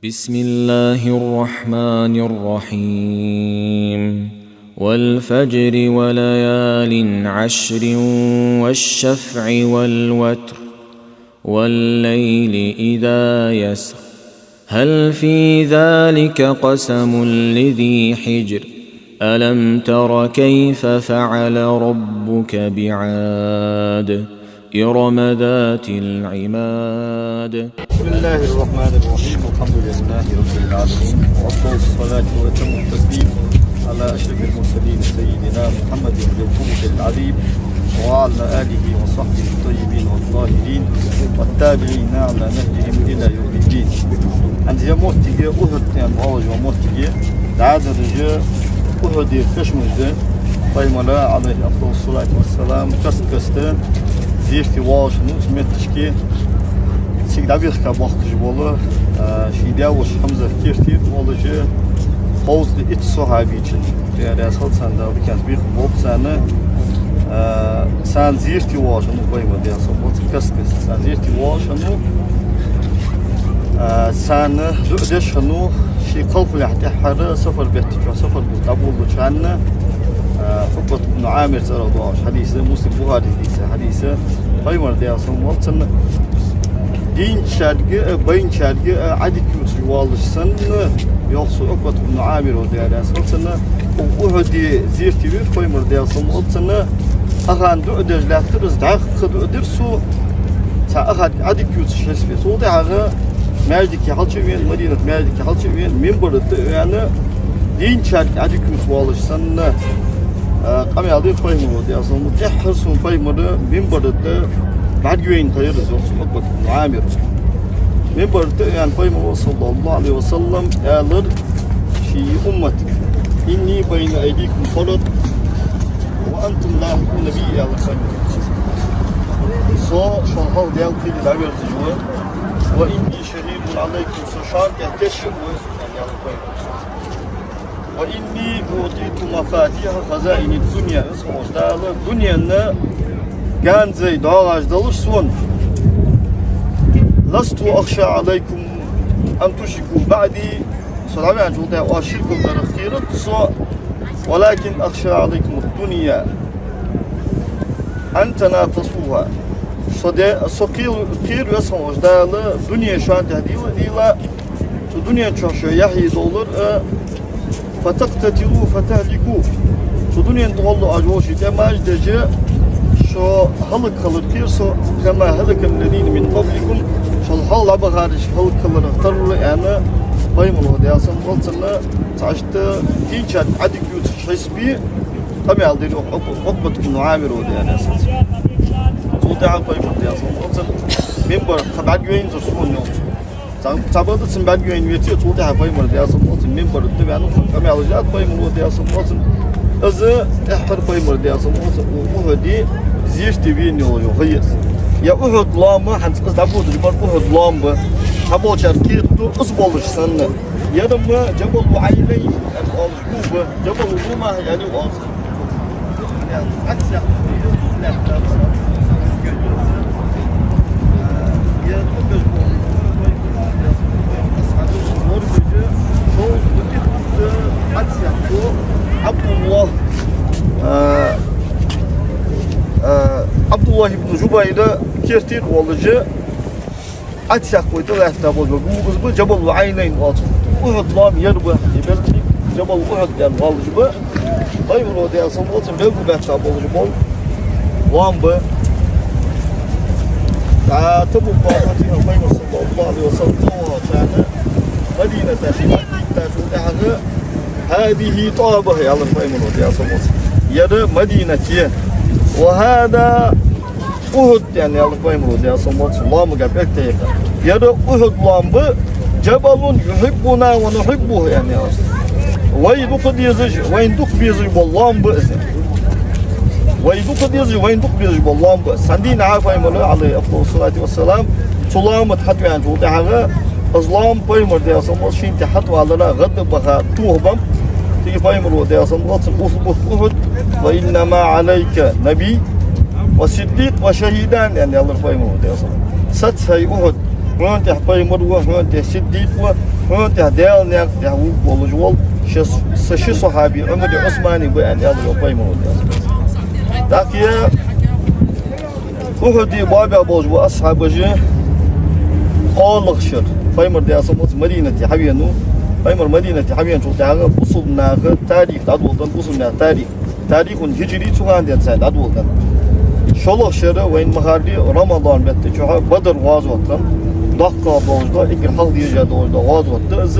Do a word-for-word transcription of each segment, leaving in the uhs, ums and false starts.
بسم الله الرحمن الرحيم. والفجر وليال عشر والشفع والوتر والليل إذا يسر. هل في ذلك قسم لذي حجر؟ ألم تر كيف فعل ربك بعاد؟ إرم ذات العماد. بسم الله الرحمن الرحيم. الحمد لله رب العالمين، وأفضل الصلاة وأتم التسليم على أشرف المرسلين سيدنا محمد ذي الخلق العظيم وعلى آله وصحبه الطيبين الطاهرين والتابعين على نهجهم إلى يوم الدين. ХӀанз ер моттиг, Ухьуд тӀа боагӀаш йола моттиг, дӀадаьр Ухьуде кхаьчмаш да. Пайхамар, عليه أفضل الصلاة والسلام, каст-каста зерате воагӀаш хиннав цу метташка. Цига дӀабехка бохкаш бола, а, ший даь-воша Хьамзат керте волаш, кховзткъеи итт сахьабий чу, Даьла раьза хилва царна, Дала диканца бийха болба царна, а, царна зерате воагӀаш хиннав Пайхамар, Даьла салам хилда цунна, каст-каста царна зерате воагӀаш хиннав. А, царна дуӀа деш хиннав, ший кхалхалехь тӀеххьара сафар бетта чухь, сафар бутт дӀаболалуча хана, а, Ӏукъбат ибн Ӏамир цӀерагӀа доагӀаш хьадис, Муслим, Бухаре дийца хьадис, Пайхамар, Даьла салам хилда цунна, дийначарга а, байначарга а Ӏадика ювцаш воаллаш санна, йоах цу Ӏукъбат ибн Ӏамира, Даьла раьза хилва цунна, укх Ухьуде зерате вир Пайхамар, Даьла салам хилда цунна, укханна дуӀа деш лаьттар из, дӀаьха дуӀа дир цо, цхьа ахарга Ӏадика ювцаш хьисапе. Цул тӀехьагӀа маьждиге хьалчу а вена, Мадинат маьждиге хьалчу а вена, минбара тӀа а вена, дийначарга Ӏадика ювца воаллаш санна, а, къамаьл дир Пайхамара, Даьла салам хилда цунна. ТӀеххьара сона Пайхамар минбара тӀа бӀаргавайна хиннав из, йоах цу Ӏукъбат ибн Ӏамира. Минбара тӀа а вена Пайхамара, صلى الله عليه وسلم, аьлар ший умматага: إني بين أيديكم فرط وأنتم لاحقون بي, аьлар Пайхамара. Со шоана хьалха Даьла кхеле дӀаверзаш ва. وإني شهيد عليكم, со шоана тӀехьа тешшаш ва, аьлар Пайхамара. وإني أعطيت مفاتيح خزائن الدنيا, Веза хинна волча Дала дунен ганзай доагӀаш делар сона. لست أخشى عليكم أن تشركوا بعدي, со дӀаваьнначул тӀехьагӀа оаш ширк дарах кхераргдац со, ولكن أخشى عليكم الدنيا أن تنافسوها. Со де-, со кхел-, кхер, Веза хинна волча Дала, дуне шоана тӀехьа дийла, дийла, цу дунен чу шо яхье довлар а, فتقتتلوا فتهلكوا. Цу дунен тӀа гӀолла оаш вовшийн тӀемаш деш, шо хӀалакхилар кхер со, كما هلك الذين من قبلكم, шул хьалха дӀабахараш хӀалакхиларах тара, аьнна, Пайхамара, Даьла салам хилда цунна, цхьа иштта дийначарга Ӏадика ювцаш хьисапе къамаьл дир Ӏукъ-, Ӏукъбат ибн Ӏамира, Даьла раьза хилва цунна. Цул тӀехьагӀа Пайхамар, Даьла салам хилда цунна, минбара тӀа бӀаргавайнзар сона, йоах цо. Цхьа, цхьабакъда цунна бӀаргавайна веце, цул тӀехьагӀа Пайхамар, Даьла салам хилда цунна, минбара тӀа ваьнна, къамаьл дир Пайхамара, Даьла салам хилда цунна. Из тӀеххьара Пайхамар, Даьла салам хилда цунна, Ухьуде зерате вена йола ха я из. Ер Ухьуд лоам, хӀанз аз дӀабодаш бар Ухьуд лоам ба. Цхьаболчар кхетаду, из болаш санна. Ер-м Джабалу Ӏайнайн аьнна оалаш гу ба, Джабалу Румахь аьнна оалаш. Ӏабдуллахь, а, а, Ӏабдуллахь ибн Джубайра кертера волаш, Ӏадсаькх вай тӀалаьтта болча гу из ба, Джабалу Ӏайнайн оалаш. Ухьуд лоам ер ба, ер белгал, Джабалу Ухьуд аьнна оалаш ба. Пайхамара, Даьла салам хилда цунна, белгалбаьча болаш бола лоам ба. ТӀаккха Табук бахарча хана Пайхамар, صلى الله عليه وسلم, цо вахача хана Мадината ший бӀаргавайта тӀехьагӀа, هذه طابة, аьлар Пайхамара, Даьла салам хилда цунна. Ер Мадинат я. وهذا أحد, аьнна, аьлар Пайхамара, Даьла салам хилда цунна, лоамага пӀелг тӀа яьккха. Ер Ухьуд лоам ба, جبل يحبنا ونحبه, аьнна, аьлар. Вай дукха дезаш, вайна дукха безаш бола лоам ба из. Вай дукха дезаш, вайна дукха безаш бола лоам ба. Цхьан дийнахьа Пайхамар, عليه أفضل الصلاة والسلام, цу лоама тӀа хьатӀаваьнначул тӀехьагӀа, из лоам Пайхамар, Даьла салам хилда цунна, шийна тӀа хьатӀавалара гӀадбаха тохабаьб. Цига Пайхамара, Даьла салам хилда цунна, اثبت أحد فإنما عليك نبي وصديق وشهيدان, аьнна, аьлар Пайхамара, Даьла салам хилда цунна. Саца, хӀай Ухьуд, Хьона тӀехьа пайхамар ва, хьона тӀехьа сиддикъ ва, хьона тӀехьа Даьла наькъа тӀехьа вувргволаш вола ши, са ши сахьаби, Ӏумари Ӏусмани ба, аьнна, аьлар йоах пайхамара. ТӀаккха Ухьуде боабаь болаш бола асхьабаш кхоалагӀча шера, пайхамар, Даьла салам хилда цунна, Мадинате хьавенав. Пайхамар Мадинате хьавеначул тӀехьагӀа бусалба наха тарих дӀадоладеннад, бусалба наьха тарих. Тарихун хиджри цу хана денз царна дӀадоладеннад. ШоллагӀча шера, вайна ма харра, Рамадан бетта чухь Бадр гӀазот хиннад, доккхагӀа долаш да, эггара хьалха дежа долаш да гӀазот да из,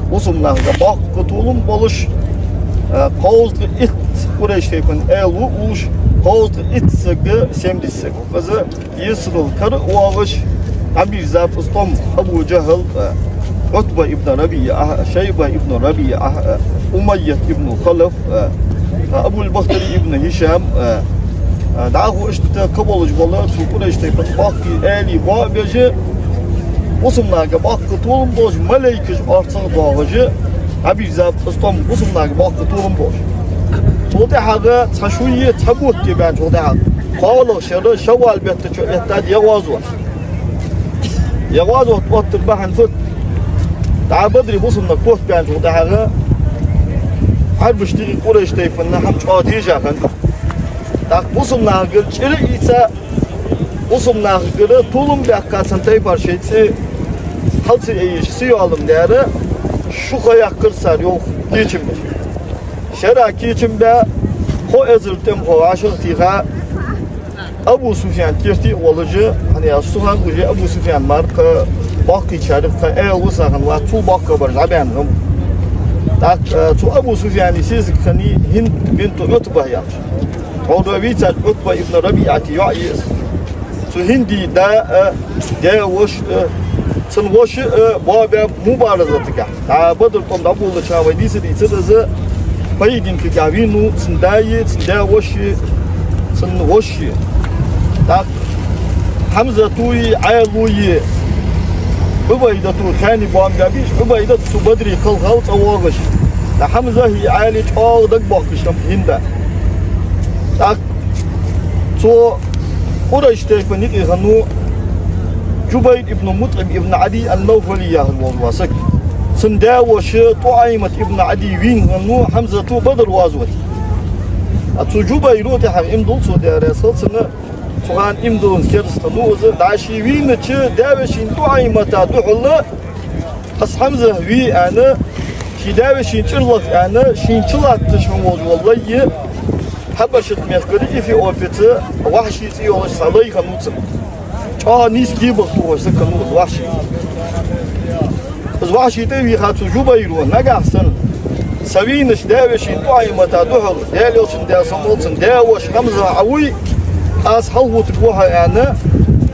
бусалба нахага боккха толам болаш, а, кховзткъеи итт Къурайш тайпан аьла ва уллаш, кховзткъеи итт саг, семьдесят саг. Из Ясриб кара а воагӀаш, Ӏабдул-Ӏазза, из тӀом Абу ДжахӀал, а, Ӏутба ибн РабиӀа, Шайба ибн РабиӀа, а, Умайят ибн Халаф, а, а, Абул-Бахтари ибн ХӀишам, а, а, дӀахо иштта кхы болаш бола цу Къурайш тайпан боккхий аьлий боабеш, бусалба нахага боккха толам болаш, малайкаш орцагӀа доагӀаш, Ӏабдул-Ӏазза, из тӀом бусалба нахага боккха толам болаш. Цул тӀехьагӀа цхьа шу е цхьа бутт е баьнначул тӀехьагӀа, кхоалагӀча шера, Шаввал бетта чу эттад ер гӀазот. Ер гӀазот оттар бахьан фуд? ДӀа Бадре бусалба нах котбаьнначул тӀехьагӀа Ӏарбашта юкъе Къурайш тайпан хӀама чӀоагӀа дежа хиннад. ТӀаккха бусалба нахагара чӀир а ийца, бусалба нахагара толам баьккха, цхьан тайпара шоай цӀи хьал ца айеш, сийоалам даьр, шу ха яьккхар цар, йоах, кечам беш. Шера кечам баь, кхо эзар тӀемахо вӀашагӀтеха, Абу Суфьян керте а волаш, хӀана аьлча цу хана уже Абу Суфьян мара кхы боккхийчарех кхы аьла ва сагӀан вац, цул боккхагӀбараш дӀабаьнна хиннаб. ТӀаккха, э, цу Абу Суфьяна сесаг хиннай Хинд бинту Ӏутба яхаш. Хьона вийцача Ӏутба ибн РабиӀата йоӀ я из. Цу Хинда да а, даь-воша а, цун воша а боабаьб мубаразатагахь. ДӀа Бадр тӀом дӀаболалуча хана вай дийца дийцад из, поединкагахь вийнав цун даи, цун даь-вошеи, цун вошеи. ТӀаккха Хьамзатеи Ӏаьлеи, Ӏубайдата кхаьннеи боам баьб уж, Ӏубайдат цу Бадре кхелхав цӀавоагӀаш. ТӀаккха Хьамзахи Ӏаьлеи чӀоагӀа дагабоахкаш хиннаб Хинда. ТӀаккха цу Къурайш тайпан юкъе хиннав Джубайр ибн МутӀим ибн Ӏадий ан-Навфали яхаш вола саг. Цун даь-воша ТӀуӀаймат ибн Ӏадий вийна хиннав Хьамзата Бадр гӀазоте. А цу Джубайра тӀехьагӀа иман дилла цо, Даьла раьза хилва цунна, цу хана иман дилланза керста хиннав из, дӀа ше вийнача даь-вешийна ТӀуӀаймата духьала, аз Хьамза ве аьнна, ший даь-вешийна чӀир лаха аьнна, шийна чулатташ хинна волаш вола лай, Хьабашат мехкара Эфиопица Вахьши цӀи йолаш цхьа лай хиннав цун. ЧӀоагӀа нийса дебагӀа тохаш саг хиннав из Вахьши. Из Вахьши тӀавийха цу Джубайра: «Нагахьа санна са вийнача даь-вешийна ТӀуӀаймата духьала, Даьла Элчан, Даьла салам хилда цунна, даь-воша Хьамза Ӏавуй, аз хьалхавутаргва хьо», аьнна,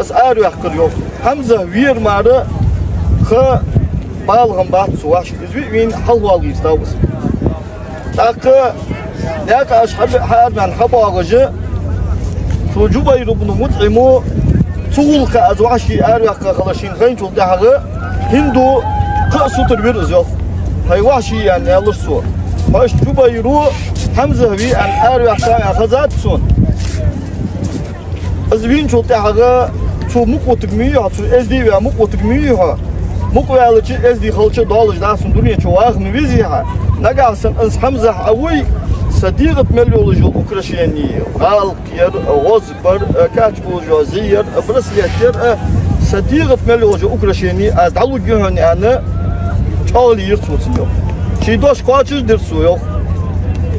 из араваьккхар йоах. Хьамза вера мара, кхы бала хиннабац цу Вахьшийга. Из ве а вийна, хьалхавала гӀертав из. ТӀаккха наькъа аш хьа-, хьаарабаьнна хьабоагӀаш, цу Джубайр ибн МутӀима цу гӀулакха, из Вахьши араваьккха хилар шийна хайначул тӀехьагӀа, Хинда кхы а сутара вир из йоах. «ХӀай Вахьши, — аьнна, аьлар цо, — хьо иштта Джубайра Хьамза ве аьнна араваьккхав аьнна хезад сона». Из вийначул тӀехьагӀа цо мукъа вутарг ма вий хьо, цо эздий ваь мукъа вутарг ма вий хьо. Мукъаваьлча, эздий хилча а долаш дац хьона, дунен чу ваха ма везий хьо. Нагахьа санна из Хьамза Ӏавуй, са дегӀа тӀа мел йолаш йола украшени, гӀалкх яр, гӀозбар, кач болаш йола зӀи яр, браслет яр, са дегӀа тӀа мел йолаш йола украшени аз дӀалургья хьона, аьнна, чӀоагӀа лийра цо цунна йоах. Ший дош кхоачашдир цо йоах.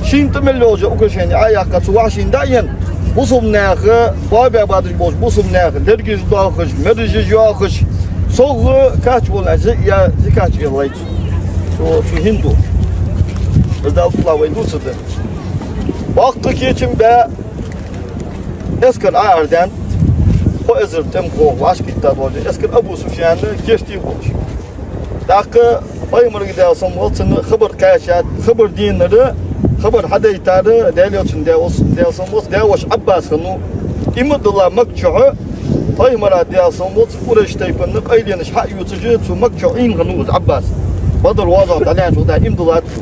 Шийна тӀа мел йолаш йола украшени Ӏояьккха, цу Вахьшийна дӀаенна, бусалба наха, боабаь бадаш болча бусалба наха лергаш доахаш, меражаш йоахаш, совгӀа кач волаш зӀи я, зӀи кач я лай цо, цу Хинда. Из Далла тӀа вай дувцаргда. Боккха кечам баь, эскар Ӏоарадаьннад, кхо эзар тӀемахо вӀашагӀкхийтта дола эскар Абу Суфьяна керте болаш. ТӀаккха пайхамарга, Даьла салам хилда цунна, хабар кхаьчад, хабар денар, хабар хьадайтар Даьла Элчан, Даьла салам хилда цунна, даь-воша Ӏаббас хиннав. Иман дилла Макка чухь, пайхамара, Даьла салам хилда цунна, Къурайш тайпан къайленаш хьаювцаш, цу Макка чухь Ӏийна хиннав из Ӏаббас. Бадр гӀазот дӀадаьнначул тӀехьагӀа иман диллад цо.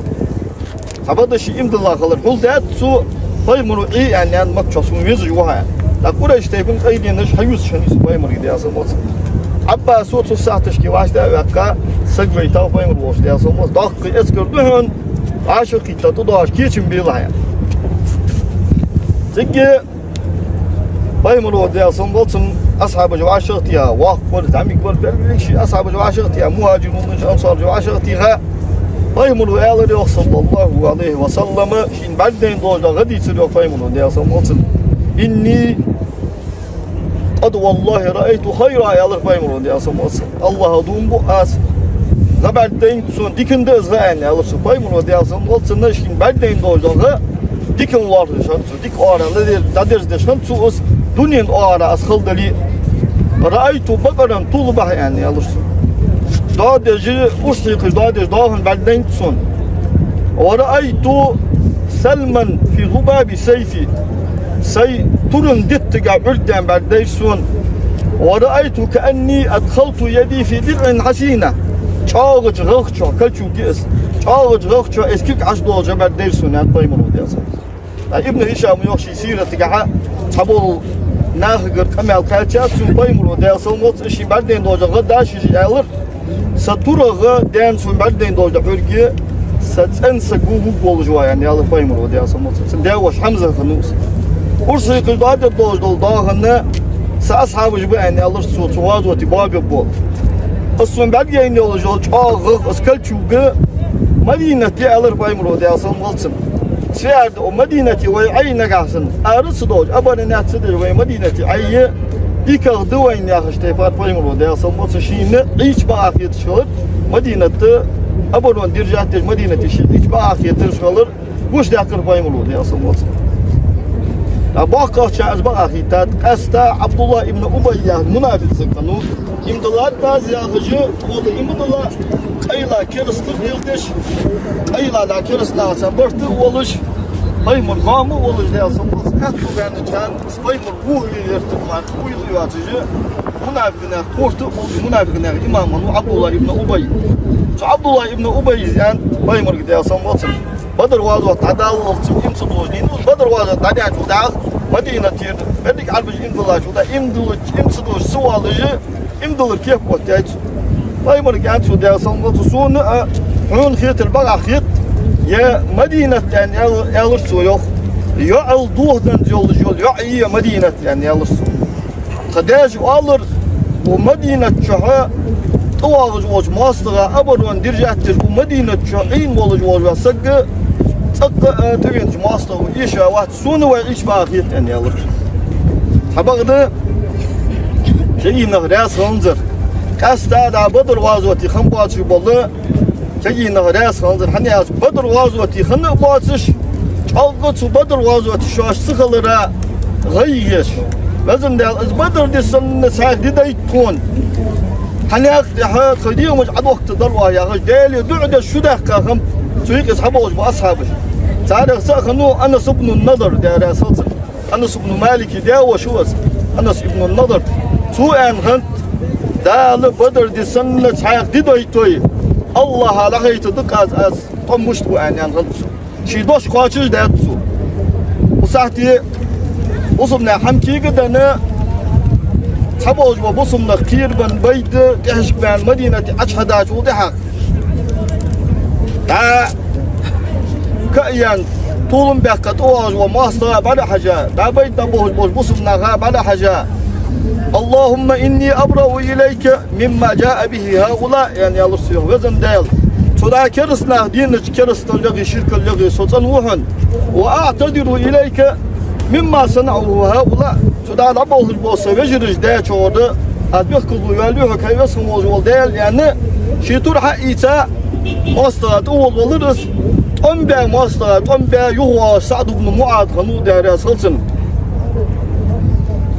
Цхьабакъда ший иман дилла хилар хьулдаьд цо, пайхамара Ӏе аьнна, Макка чухь сона везаш ва хьо аьнна. ТӀаккха Къурайш тайпан къайленаш хьаювцаш хиннай из пайхамарга, Даьла салам хилда цунна. Ӏаббаса цу сахьташка вӀаштӀехьаваьккха, саг вайтав Пайхамар волча, Даьла салам хилда цунна, доккха эскар да хьона, вӀашагӀкхийтта тӀадоагӀаш кечам белахь, аьнна. Цигга Пайхамара, Даьла салам хилда цунна, асхьабаш вӀашагӀтеха, воккха вар, зӀамига вар, берригаш ший асхьабаш вӀашагӀтеха, мухӀажирунаш, ансараш вӀашагӀтеха, Пайхамара аьлар йоах, صلى الله عليه وسلم, шийна бӀаргадайна долаш дола гӀа дийцар йоах Пайхамара, Даьла салам хилда цунна: «إني قد والله رأيت خيرا», аьлар Пайхамара, Даьла салам хилда цунна. АллахӀа дув буъ аз, гӀа бӀаргадайнад сона, дикан да из гӀа, аьнна, аьлар цо. Пайхамара, Даьла салам хилда цунна, шийна бӀаргадайна долаш дола гӀа дикан лоархӀаш хиннад цо, дика оагӀорахьа дӀадерзадеш хиннад цо из, дунен оагӀорахьа из хала дале а. «رأيت بقرا تذبح», аьнна, аьлар цо. Доадеш, урс хьекхаш доадеш доахан бӀаргадайнад сона. «ورأيت سلما في ذباب سيفي». Сай туран диттага Ӏург даьнна бӀаргадайра сона. «ورأيت كأني أدخلت يدي في درع حصينة». ЧӀоагӀача гӀагӀа чу, кольчуга я из, чӀоагӀача гӀагӀа чу из кулг Ӏочудоалаш бӀаргадайра сона, аьннад Пайхамара, Даьла салам хилда цунна. А Ибн ХӀишама йоах ший сиратагахьа, цхьаболча нахагара къамаьл кхаьчад цунна, Пайхамара, Даьла салам хилда цунна, шийна бӀаргадайна долаш дола гӀа дашашка аьлар: «Са турагӀа даьнна сона бӀаргадайна долаш дола Ӏург са цӀен саго вувргволаш ва», аьнна, аьлар Пайхамара, Даьла салам хилда цунна. Цун даь-воша Хьамза хиннав из. Урс хьекхаш доадеш долаш дола доахан са асхьабаш ба, аьнна, аьлар цо, цу гӀазоте боабергболаш. Из сона бӀаргаяйна йолаш йола чӀоагӀа гӀагӀа, из кольчуга Мадинатда я, аьлар Пайхамара, Даьла салам хилда цунна. Цвяхьарда Мадинате вай Ӏе нагахьа санна, ара ца доагӀаш, оборонять ца деш вай Мадинате Ӏе, дикагӀа да вайна яхача тайпара Пайхамара, Даьла салам хилда цунна, шийна Ӏийча бакъахьа хеташ хилар, Мадинат оборона держать деш, Мадинате ше Ӏийча бакъахьа хеташ хилар гучадаьккхар Пайхамара, Даьла салам хилда цунна. А боккхагӀчар из бакъахьа хийттад, къаьстта Ӏабдуллахь ибн Убай яха мунафикъ саг хиннав. Иман диллад аз яхаш, тхона иман дилла, къайла керастал леладеш, къайла дӀа керастанахаца барт а волаш, Пайхамара гӀома а волаш, Даьла салам хилда цунна, аьттув ваьннача хана, Пайхамар вуйла вертар мара, вуйла йоацаш, мунафикъех корта а волаш, мунафикъех имам хиннав Ӏабдуллахь ибн Убай. Цу Ӏабдуллахь ибн Убайс аьннад Пайхамарга, Даьла салам хилда цунна: «Бадр гӀазот дӀадаллалца иман ца долаш дийна». Бадр гӀазот дӀадаьнначул тӀехьагӀа Мадинатера берригаш Ӏарбаша иман диллачул тӀехьагӀа, иман диллача, иман ца долаш ца воалаш, иман диллар кеп оттаяьй цо. Пайхамарга аьннад цо, Даьла салам хилда цунна: «Сона а хьона хетар бакъахьа хет, е Мадинат, аьнна, аьл-, аьлар цо, йоах, йоӀал дохаденна йолаш йола йоӀ я е Мадинат», аьнна, аьлар цо. Тха даьша оалар, укх Мадинат чухь тӀавоагӀаш волча моастагӀа оборона держать деш, укх Мадинат чу Ӏийна волаш вола саг цӀаккха а тӀавенача моастагӀа эшавац, сона вай Ӏийча бакъахьа хет, аьнна, аьлар цо. Цхьабакъда, кагий нах раьза хиланзар, къаьстта дӀа Бадр гӀазоте хинна боацаш бола кагий нах раьза хиланзар, хӀана аьлча Бадр гӀазоте хинна а боацаш, чӀоагӀа цу Бадр гӀазоте шоаш ца хилара гӀайгӀа еш. Везан Даьла, из Бадр ди санна цхьаькха ди дайта тхона. Хьанехк тӀехьа тха дегӀамаш Ӏодохкаргдар оаха яхаш, Даьлага дуӀа деш шу даьккха хиннаб цу юкъе цхьаболаш бола асхьабаш. Царех цаӀ хиннав Анас ибн Надр, Даьла раьза хилва цунна. Анас ибн Малика даь-воша ва из, Анас ибн Надр. Цо аьнна хиннад: «Дала Бадр ди санна цхьаькха ди дайтой, АллахӀа дӀахайтаргда-кх аз, аз тӀом мишта хул», аьнна, аьнна хиннад цо. Ший дош кхоачаш даьд цо. Укх сахьте бусалба наьха хӀама кегадаьнна, цхьаболаш бола бусалба нах кхерабенна, байда тӀехьашка баьнна, Мадинате Ӏочухьадачул тӀехьагӀа, дӀа каъ яьнна, толам баьккха тӀавоагӀаш вола моастагӀа бӀарахьежа, дӀа байда дӀаболхаш болча бусалба наха бӀарахьежа: «اللهم إني أبرأ إليك مما جاء به هؤلاء», аьнна, аьлар цо, йоах. Везан Даьла, цу дӀа кераста наха денача керасталлегӀи ширкаллегӀи со цӀена ва хьона. «وأعتذر إليك مما صنعه هؤلاء». Цу дӀа дӀаболхаш бола са вежараш даьчура аз бехказло йоалаю хьога, хӀай веза хинна волаш вола Даьла, аьнна, ший тур хьаийца, моастагӀа тӀаволавелар из. ТӀом баь моастагӀа, тӀом баь юхавоагӀаш СаӀд ибн МуӀаз хиннав, Даьла раьза хилва цунна.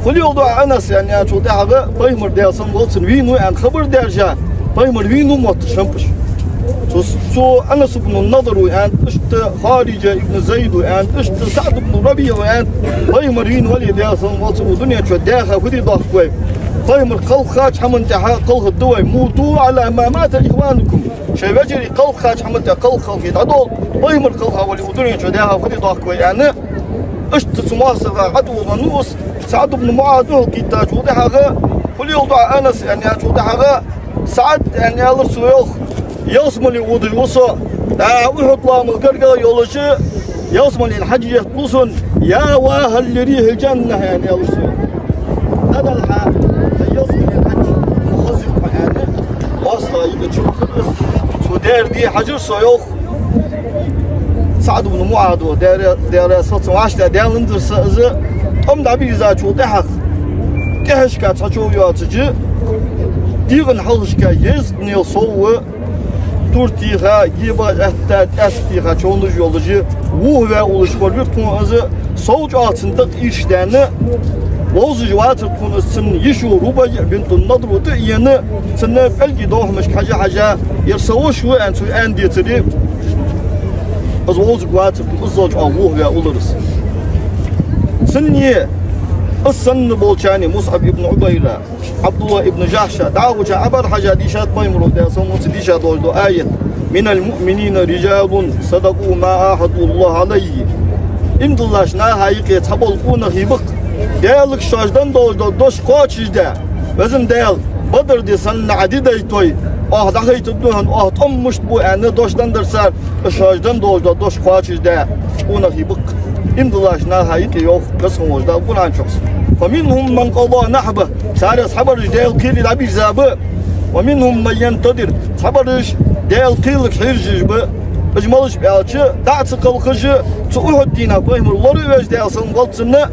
Фу леладу Ӏа, Анас, аьнна, аьнначул тӀехьагӀа Пайхамар, Даьла салам хилда цунна, вийнав аьнна хабар даьржа, Пайхамар вийнав мотташ хиннаб уж. Цу, цу Анас ибн Надр ва аьннад, иштта Хариджа ибн Зайд ва аьннад, иштта СаӀд ибн РабиӀ ва аьннад, Пайхамар вийнав, вале, Даьла салам хилда цунна, укх дунен чу даьха фу де доахк вай. Пайхамар кхалхача хӀаман тӀехьа кхалхаргда вай. «موتوا على ما مات إخوانكم». Шоай вежарий кхалхача хӀаман тӀа кхалха халхе дӀадовла, Пайхамар кхалха вале, укх дунен чу даьха фу де доахк вай, аьнна, иштта цу моастагӀа ӀотӀаволавеннав из. СаӀд ибн МуӀаз духьалкхийттачул тӀехьагӀа Хьулил дуӀа Анас, аьнна, аьлчул тӀехьагӀа, СаӀд, аьнна, аьлар цо, йоах, ялсмале водаш ва со. ДӀа Ухьуд лоамах гаргагӀа йолаш ялсмален хьаж етталу сона, يا واها لريح الجنة, аьнна, аьлар цо. ДӀадала хьа, ялсмален хьаж ма хоза хьо, аьнна, моастагӀа йиӀиг чу хилар из. Цо дер де хьажар со, йоах. СаӀд ибн МуӀаз ва, дера, дера сацан вӀаштӀа даьланзар са из, тӀом дӀабийрзачул тӀехьагӀа, тӀехьашка цхьа чов йоацаш, дегӀан хьалхашка езткъанел сов ва, тур тийха, гебаш Ӏетта, тӀаьск тийха човнаш йолаш, вухаваь уллаш хургвир тхона из, сов чӀоагӀа цун дакъа ийрчадаьнна, вовзаш вацар тхона из, цун йиша ва Рубайъа бинтун Надр ва тӀаена, цун пӀелгий довхьамашка хьежа-хьежа, ер са воша ва, аьнна, цо аьнна децаре, из вовзаргвацар тхона, иззал чӀоагӀа вухаваь уллар из. Цунна, из санна болчарна, МусӀаб ибн Ӏубайра, Ӏабдуллахь ибн Жахьша, дӀахо ча Ӏабар хьажа дийшад пайхамара, Даьла салам хилда цунна, дийша долаш дола аят: من المؤمنين رجال صدقوا ما عاهدوا الله عليه. Иман диллача наха юкъе цхьабола къонахий ба-кх, Даьлага шоаш даь долаш дола дош кхоачашдаь, Веза Даьла, Бадр ди санна Ӏа ди дайтой, оаха дӀахайтаргда хьона, оаха тӀом мишта бу аьнна дош даь дар цар, шоаш даь долаш дола дош кхоачашдаь къонахий ба-кх. Иман диллача наха юкъе, йоах Веза волча Дала Къуръан чу. فمنهم من قضى نحبه. Царех цхьабараш Даьла кхеле дӀабийрза ба. ومنهم من ينتظر. Цхьабараш Даьла кхелага хьежаш ба. Уж малаш ба аьлча, дӀа а ца кхалхаш, цу Ухьуд дийнахьа пайхамар лоравеш, Даьла салам хилда цунна,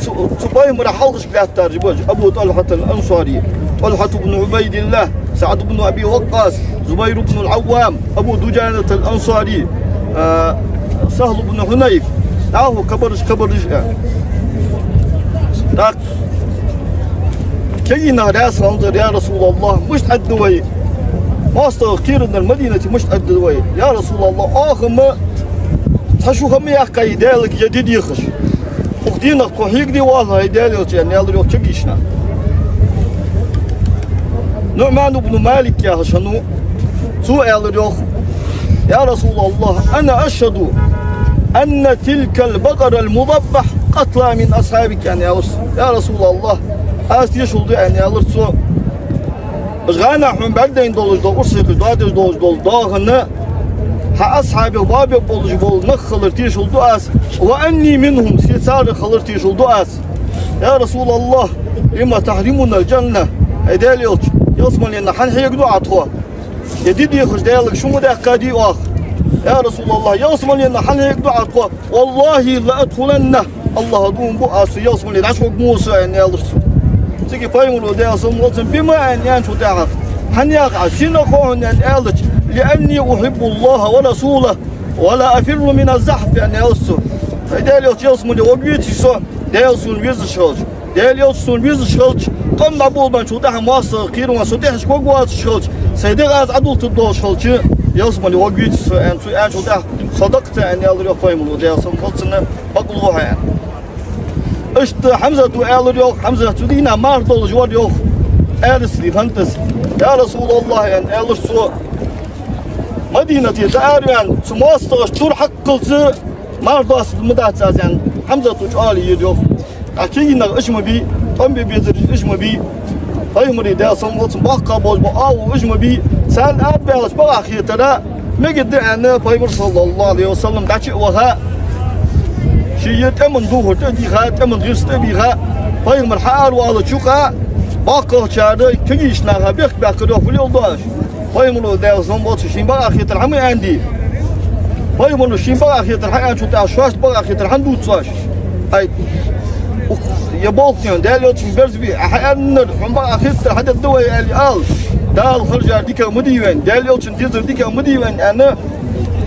цу, цу пайхамара хьалхашка лаьттараш ба уж: أبو طلحة الأنصاري، طلحة بن عبيد الله، سعد بن أبي وقاص، زبير بن العوام، أبو دجانة الأنصاري, а, سهل بن حنيف. ДӀахо кхыбараш, кхыбараш, а. ТӀаккха кагий нах раьза хиннар: يا رسول الله, мишта Ӏадда вай? МоастагӀа кхерадар Мадинате мишта Ӏадда вай? يا رسول الله, оаха-м цхьа шу ха ма яьккхай Даьлага ер ди дехаш. Укх дийнахьа тхо хьега де воалл хьай, Даьла Элча, аьнна, аьлар, йоах, кагийча наха. НуӀман ибн Малик яхаш хиннав, цо аьлар, йоах: يا رسول الله، أنا أشهد أن تلك البقر المذبح قتلى من أصحابك, аьнна, аьлар цо. Я Расулаллахь, аз тешал ду, аьнна, аьлар цо, уж гӀанахьа хьона бӀаргадайна долаш дола, урс хьекхаш доадеш долаш дола доахан хьа асхьабех боабеш болаш бола нах хилар тешал ду аз. وأني منهم, се царех хилар тешал ду аз. يا رسول الله، لم تحرمنا الجنة؟ ХӀай Даьла Элча, ялсмален хӀана хьегаш ду Ӏа тхо? Ер ди дехаш Даьлага шу ма даьккхадий оаха? يا رسول الله، ялсмален хӀана хьегаш ду Ӏа тхо? والله لأدخلنه. АллахӀа дув буъ, аз цу ялсмале дӀачугӀоргва со, аьнна, аьлар цо. Цига пайхамара, Даьла салам хилда цунна, بم, аьнна аьнначул тӀехьагӀа, хӀана яхаш, сенах хов хьона, аьнна аьлча, لأني أحب الله ورسوله ولا أفر من الزحف, аьнна аьлар цо. ХӀай Даьла Элча, ялсмале варгвеций со, Даьла сона везаш хилча? Даьла Элча сона везаш хилча, тӀом дӀаболабенначул тӀехьагӀа моастагӀа кхеравенна со тӀехьашка варгвоацаш хилча, сай дегӀ аз Ӏодуллийтаргда долаш хилча, ялсмале варгвеций со, аьнна, цо аьнначул тӀехьагӀа, صدقت, аьнна аьлар, йоах, пайхамара, Даьла салам хилда цунна, бакълув хьо, аьнна. Иштта Хьамзата аьлар, йоах, Хьамзат цу дийнахьа марха долаш вар, йоах, аьрсий хиннад из. يا رسول الله, аьнна, аьлар цо, Мадинате дӀаараваьнна, цу моастагӀашта тур хьакхалца марха доастаргда ма дац аз, аьнна, Хьамзата чӀоагӀо йир, йоах. ТӀаккха кагий нах уж ма бий, тӀом бе безараш уж ма бий, пайхамара, Даьла салам хилда цунна, боккхагӀа болаш бола агӀо уж ма бий, царна арабаьлча бакъахьа хетар мегаргда, аьнна, пайхамар, صلى الله عليه وسلم, дӀачу а ваха, ший тӀема духар тӀа а дийха, тӀема гӀирс тӀа а бийха, пайхамар хьаараваллача юкъа боккхагӀчар кагийча наха бехк баьккхар, йоах, фу леладу оаш? Пайхамара, Даьла салам хилда цунна, шийна бакъахьа хетар хьа ма аьннадий? Пайхамара шийна бакъахьа хетар хьааьнначул тӀехьагӀа шоашта бакъахьа хетар хьа дувц оаш? Ай, ух, ер болх дий хьона, Даьла Элчанга берзабе, Ӏа хьааьннар, хьона бакъахьа хетар хьадергда вай, аьле ала. Дала хержар дикагӀа ма дий вайна, Даьла Элчан дезар дикагӀа ма дий вайна, аьнна,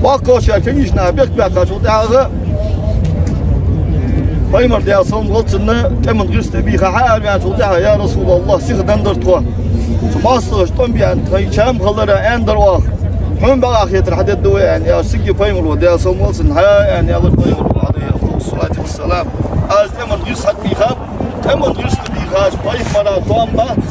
боккхагӀчар кагийча наха бехк баьккхачул тӀехьагӀа, пайхамар, Даьла салам хилда цунна, тӀема гӀирс тӀа бийха хьаараваьнначул тӀехьагӀа: يا رسول الله, сиха деннадар тхо. Цу моастагӀашта тӀом бе аьнна тхоай чам хилар аьннадар оаха. Хьона бакъахьа хетар хьадергда вай, аьнна, аьлча, цига пайхамара, Даьла салам хилда цунна, хьа, аьнна аьлар пайхамара, عليه أفضل الصلاة والسلام. Аз тӀема гӀирс хьабийхаб, тӀема гӀирс тӀа бийхача пайхамара тоам бац.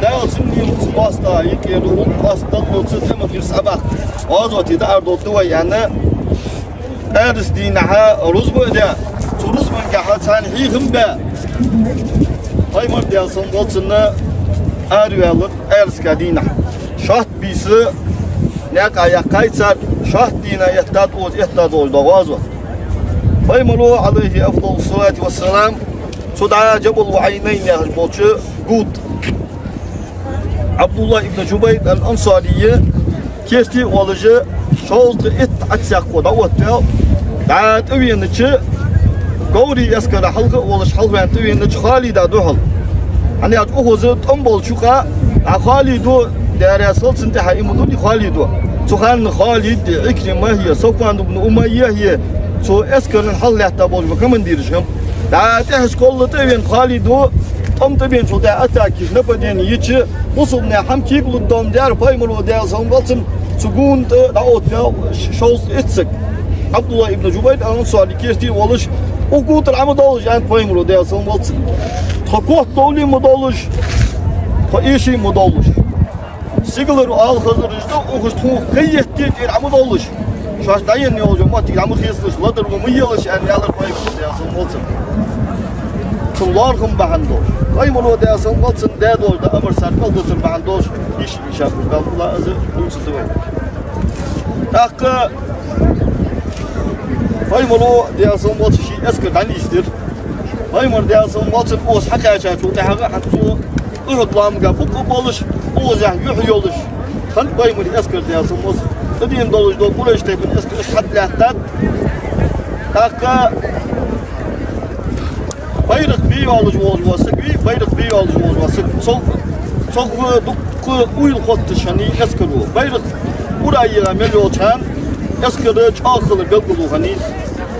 Даьла цунна лелац, моастагӀа юкъера гӀулакх къоастадаллалца тӀема гӀирс Ӏобаккха. ГӀазоте дӀаарадоалаш да вай, аьнна, аьрсий дийнахьа рузба а даь, цу рузбангахьа царна хьехам а баь, Пайхамар, Даьла салам хилда цунна, араваьлар Ӏаьрска дийнахьа. Шоатта бийса наькъа яьккхай цар, шоатта дийнахьа эттад укхаза эттад долаш дола гӀазот. Пайхамаро, Ӏалайхи афдалу салати вассалам, цу дӀа Джабалул Ӏайнайн яхаш болча гув тӀа Ӏабдуллахь ибн Джубайр ал-Ансари керте а волаш, шовзткъа итт Ӏадсаькхо дӀаоттаваьв, дӀа тӀавенача, говрий эскара хьалха а волаш, хьалхаваьнна тӀавенача Халида духьал. ХӀана аьлча укхаза тӀом болча юкъа, а Халидо, Даьла раьза хилва цунна, тӀехьа иман дилла Халидо. Цу хана Халид, Ӏикрима, е Сафван ибн Умайя, е цу эскара хьалха лаьтта болаш бола командираш хиннаб. ДӀа тӀехьашкахьа тӀавена Халидо, тӀом тӀабеначул тӀехьа атака еш, нападени еча, бусалба наьха хӀама кегалургдола ма даьра, Пайхамаро, Даьла салам хилда цунна, цу гув тӀа дӀаоттаваьв ш-, шовзткъа итт саг. Ӏабдуллахь ибн Джубайр ал-Ансари керте а волаш, укх гув тӀара Ӏомадовлаш, аьннад Пайхамаро, Даьла салам хилда цунна. Тхо котдовле а ма довлаш, тхо эше а ма довлаш. Сигалара ала хазараш да укхаза, тхона кхайетте а тӀера Ӏомадовлаш. Шоашта дӀаенна йолча моттиге дӀа ма хецалаш, ледара ма елаш, аьнна, аьлар Пайхамаро, Даьла салам хилда цунна. Цун лоархӀам бахьан долаш. Пайхамаро, Даьла салам хилда цунна, даь долаш дола амар цар кӀалдоацар бахьан долаш, йиш, йиш а кхувш, Далла мукъалахь, из дувцаргда вай. ТӀаккха Пайхамаро, Даьла салам хилда цунна, ший эскар дӀанийсдир. Пайхамар, Даьла салам хилда цунна, укхаза хьакхаьчачул тӀехьагӀа, хӀанз цу Ухьуд лоамага букъ а болаш, укхаза юхь а йолаш, хӀанз Пайхамара эскар, Даьла салам хилда цунна, тӀадийна долаш дола Къурайш тайпан эскар иштта хьатӀалаьттад. ТӀаккха байракх бе йоалаш волаш вола саг вий, байракх бе йоалаш волаш вола саг. Цох, цох дукха уйла хотташ хиннай эскаро. Байракх ура а яь мел йолча хана, эскар чӀоагӀа хилар белгало хиннай.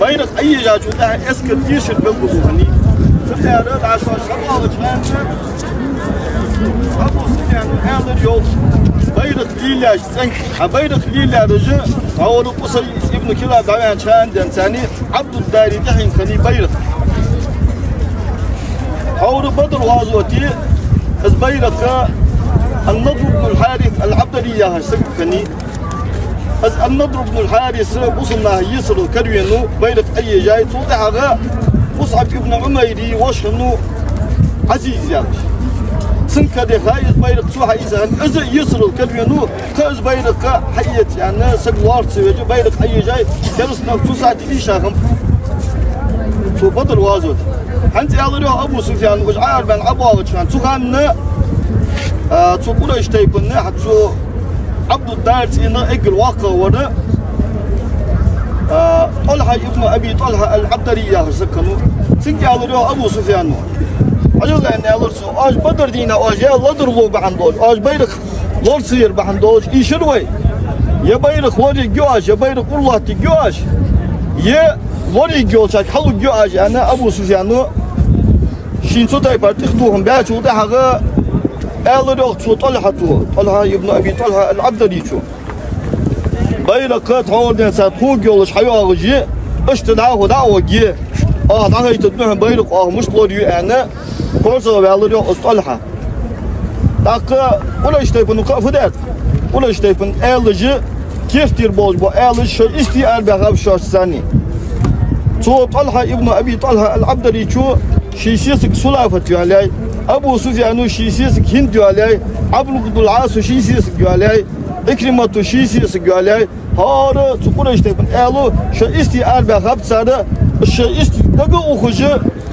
Байракх Ӏоежачул тӀехьагӀа эскар тешар белгало хиннай. Цу тӀара дӀа шоаш схьабоагӀача хана, Абу Суфьяна аьлар йоах: «Байракх лелаяьча цӀенга, хьа байракх лелаяьраш, хьавар Къусай ибн Килаб дӀаваьннача хана денз царна Ӏабдуддари тӀехьенга хиннай байракх. Хьавар Бадр гӀазоте из байракх Ан-Надр ибн аль-Хьарис аль-Ӏабдари яхача сагага хиннай». Из Ан-Надр ибн аль-Хьарис бусалба наха есарал каравенав, байракх Ӏоежай, цул тӀехьагӀа Мусъаб ибн Ӏумайра воша хиннав Ӏазиз яхаш. Цунга кхаъ даьха из байракх цо хьаийца хиннад, из а есарал каравенав, тха из байракх хьаэца аьнна, саг лоархӀаш ца веш, байракх Ӏоежай, кераста нах цу сахьате дийша хиннаб цу Бадр гӀазоте. ХӀанз аьлар йоах Абу Суфьяна, уж Ӏарбаьнна ӀобоагӀача хана, цу хана, а, цу Къурайш тайпан, хӀанз цу Ӏабдуддар цӀенах эггара воккхагӀвар, а, ТӀалхьа ибн Аби ТӀалхьа аль-Ӏабдари яхаш саг хиннав. Цунга аьлар йоах Абу Суфьяно: «Хьажал, — аьнна, аьлар цо, — оаш Бадр дийнахьа оаш яь ледара лов бахьан долаш, оаш байракх лора ца яр бахьан долаш ийшар вай? Е байракх лорае йиш я оаш, е байракх уралоаттае йиш я оаш, е лорае йиш йолчарга хьалургья оаш», — аьнна, Абу Суфьяно шийна цу тайпара тӀехтохам баьчул тӀехьагӀа аьлар йоах цу ТӀалхьата, ТӀалхьа ибн Аби ТӀалхьа аль-Ӏабдаричо: «Байракх тхьовра денз цар тхога йолаш хьайоагӀаш я, иштта дӀахо дӀа а варгья, оаха дӀахайтаргда хьона байракх, оаха мишта лораю», — аьнна, корзагӀваьлар йоах из ТӀалхьа. ТӀаккха Къурайш тайпано кхаъ фу даьд? Къурайш тайпан аьлаш, керттера болаш бола аьлаш, шоай йисте арабаьхаб шоашца царна. Цу ТӀалхьа ибн Аби ТӀалхьа аль-Ӏабдаричо ший сесаг Сулафат йоалаяьй, Абу Суфьяно ший сесаг Хинд йоалаяьй, Ӏамр ибн аль-Ӏасо ший сесаг йоалаяьй, Ӏикримато ший сесаг йоалаяьй. ХӀара цу Къурайш тайпан аьло шоай йисте арабаьхаб цар, шоай йисте дага а ухаш,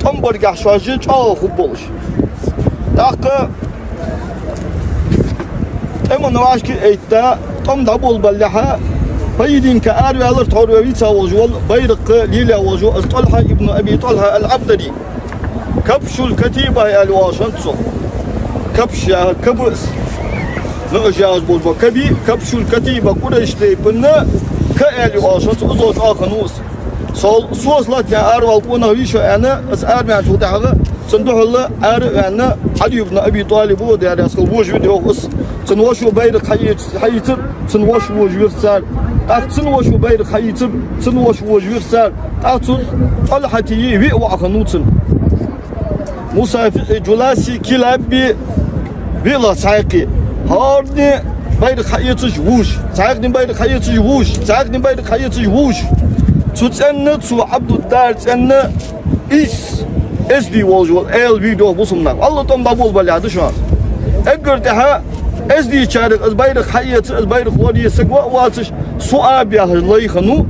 тӀом баргахьа шоаш чӀоагӀа хургболаш. ТӀаккха тӀема вӀашка а этта, тӀом дӀаболабалалехьа, поединка араваьлар тхьовра вай вийца волаш вола, байракх лелаяь волаш вола из ТӀалхьа ибн Аби ТӀалхьа аль-Ӏабдари. Кабшул катиба аьле оалаш хиннад цох. Кабш яхар каб а, нуӀаш яхаш болаш бола каби, кабшул катиба, Къурайш тайпан каъ аьле оалаш хиннад цох, из чӀоагӀа хиннав из. Со, со латтадаь аравала къонах вий шо, аьнна, из араваьнначул тӀехьагӀа цунна духьала ара а ваьнна, Ӏали ибн Аби ТӀалиб, Даьла раьза хилва, вожавир йоах из. Цун вошас байракх хьаэц-, хьаийцар, цун вошас вожавир цар. ТӀаккха цун вошас байракх хьаийцар, цун вошас вожавир цар. ТӀаккха цу ТӀалхьата виъ воӀ хиннав цун. Мусафихь, Джуласи, Килаби виълагӀа цхьаькха. ХӀаране байракх хьаэцаш вувш, цхьаькхане байракх хьаэцаш вувш, цхьаькхане байракх хьаэцаш вувш. Цу цӀенна, цу Ӏабдуддар цӀенна ийс эздий волаш вола аьла вийр йоах бусалба наха. Алла тӀом дӀаболабалехь да шоана. Эггара тӀехьа эздийчарех из байракх хьаэца, из байракх лорае саг ваь а воацаш, Суаб яхаш лай хиннав,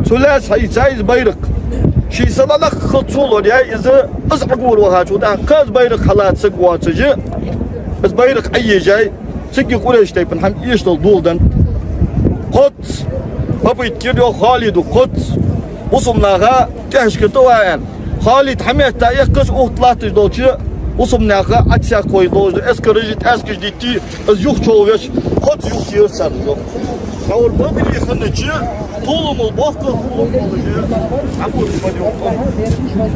цу лаьца хьаийцай из байракх. Ший са дӀадаххалца цо лораяьй из, из Ӏогора вахачул тӀехьагӀа кхы из байракх хьалаца саг воацаш, из байракх Ӏоежай, цига Къурайш тайпан хӀама эшадала доладеннад. Кхозза попытка йир йоах Халида, кхозза бусалба наха тӀехьашка тӀаваьнна. Халид хьаметта эккхаш, укх тӀа латташ долча бусалба наьха Ӏадсаькхой долаш да, эскараш, тӀаьскаш дитти, из юхачувеча, кхозза юхатера цар из. Тхьовра Бадре хиннача толамал боккха толам болаш, Ӏабураш бан йоах.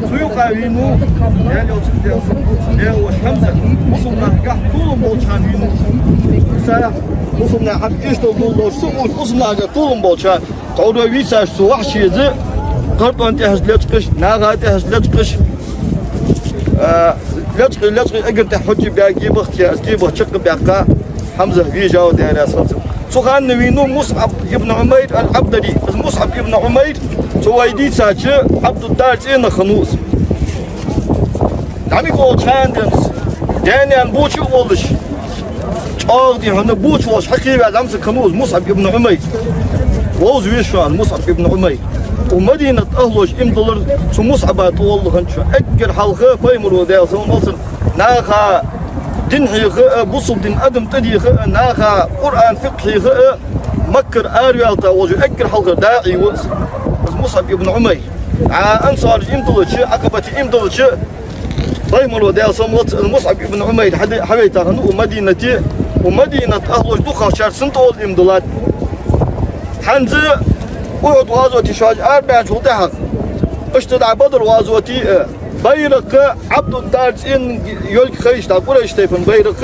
Цу юкъа вийнав Даьла Элчан, Даьла салам хилда цунна, Даьла воша Хьамза, бусалба нахагахьа толам болча хана вийнав. Са бусалба наха хӀама эшадала доладеш, са укх бусалба нахагахьа толам болча хана. Тхьовра вийцача цу Вахьшийс къартӀон тӀехьашка лечкъаш, наха тӀехьашка лечкъаш, а, лечкъаш, лечкъаш эггара тӀехьа хьожа баь гебахте, из гебахт чакхбаьккха Хьамза вежав, Даьла раьза хилва цунна. Цу хана вийнав МусӀаб ибн Ӏумайр ал-Ӏабдари. Из МусӀаб ибн Ӏумайр, цу вай дийцача, Ӏабдуддар цӀенах хиннав из. ДӀамига волча хана денз, даь-наьна боча а волаш, чӀоагӀа дий хьона боча волаш хьакхеваь зӀамсаг хиннав из МусӀаб ибн Ӏумайр. Вовза веза шоана МусӀаб ибн Ӏумайр. Укх Мадинат ахӀлоша иман диллар цу МусӀаба тӀагӀолла хиннад шоана. Эггара хьалха Пайхамаро, Даьла салам хилда цунна, наха дин хьеха а, бусалба дин адам тӀадеха а, наха Къуръан, фикъхӀ хьеха а, Маккара араваьлча волча эггара хьалхара даӀи ва из, из МусӀаб ибн Ӏумайр. А, ансараша иман диллача, Ӏакъабате иман диллача, Пайхамаро, Даьла салам хилда цунна, из МусӀаб ибн Ӏумайр хьаде-, хьавайта хиннав укх Мадинате, укх Мадинат ахӀлоша дукхагӀчар цунна тӀагӀолла иман диллад. ХӀанз Ухьуд гӀазоте шоаш арабаьнначул тӀехьагӀа, иштта дӀа Бадр гӀазоте а, байракх Ӏабдуддар цӀен йолга хайча, дӀа Къурайш тайпан байракх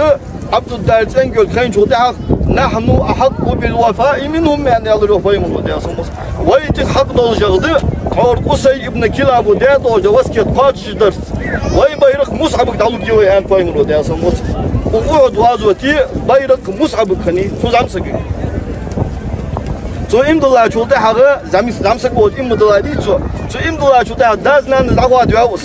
Ӏабдуддар цӀен йолга хайначул тӀехьагӀа: «نحن أحق بالوفاء منهم», аьнна аьлар йоах Пайхамаро, Даьла салам хилда цунна. Вай тӀех хьакъ долаш да, тхьовра Къусай ибн Килаба даь долаш да васкет кхоачашдарца. Вай байракх МусӀабага дӀалургья вай, аьннад Пайхамаро, Даьла салам хилда цунна. Укх Ухьуд гӀазоте байракх МусӀабага хиннай, цу зӀамсагага. Цо иман диллачул тӀехьагӀа, зӀамс-, зӀамсаг волча иман дилладий цо, цо иман диллачул тӀехьагӀа дас-нанас дӀахоадаваьв из.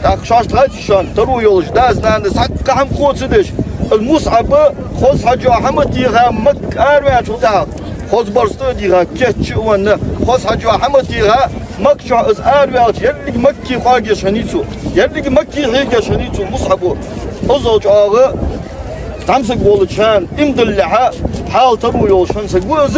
ТӀаккха шоашта хаьттача шоана, таро йолаш, дас-нанас цхьаккха хӀама кхоачадеш, из МусӀаб хоза хьаж йола хӀама а теха, Макка араваьнначул тӀехьагӀа, хоза барзкъа а дийха, кийча а венна, хоза хьаж йола хӀама а теха, Макка чу из араваьлча, еррига Макка къоагаш хиннай цо, еррига Макка хьегаш хиннай цо МусӀабо. Иззал чӀоагӀа зӀамсаг волча хана иман диллалехьа, хьал таро йолаш хинна саг ва из.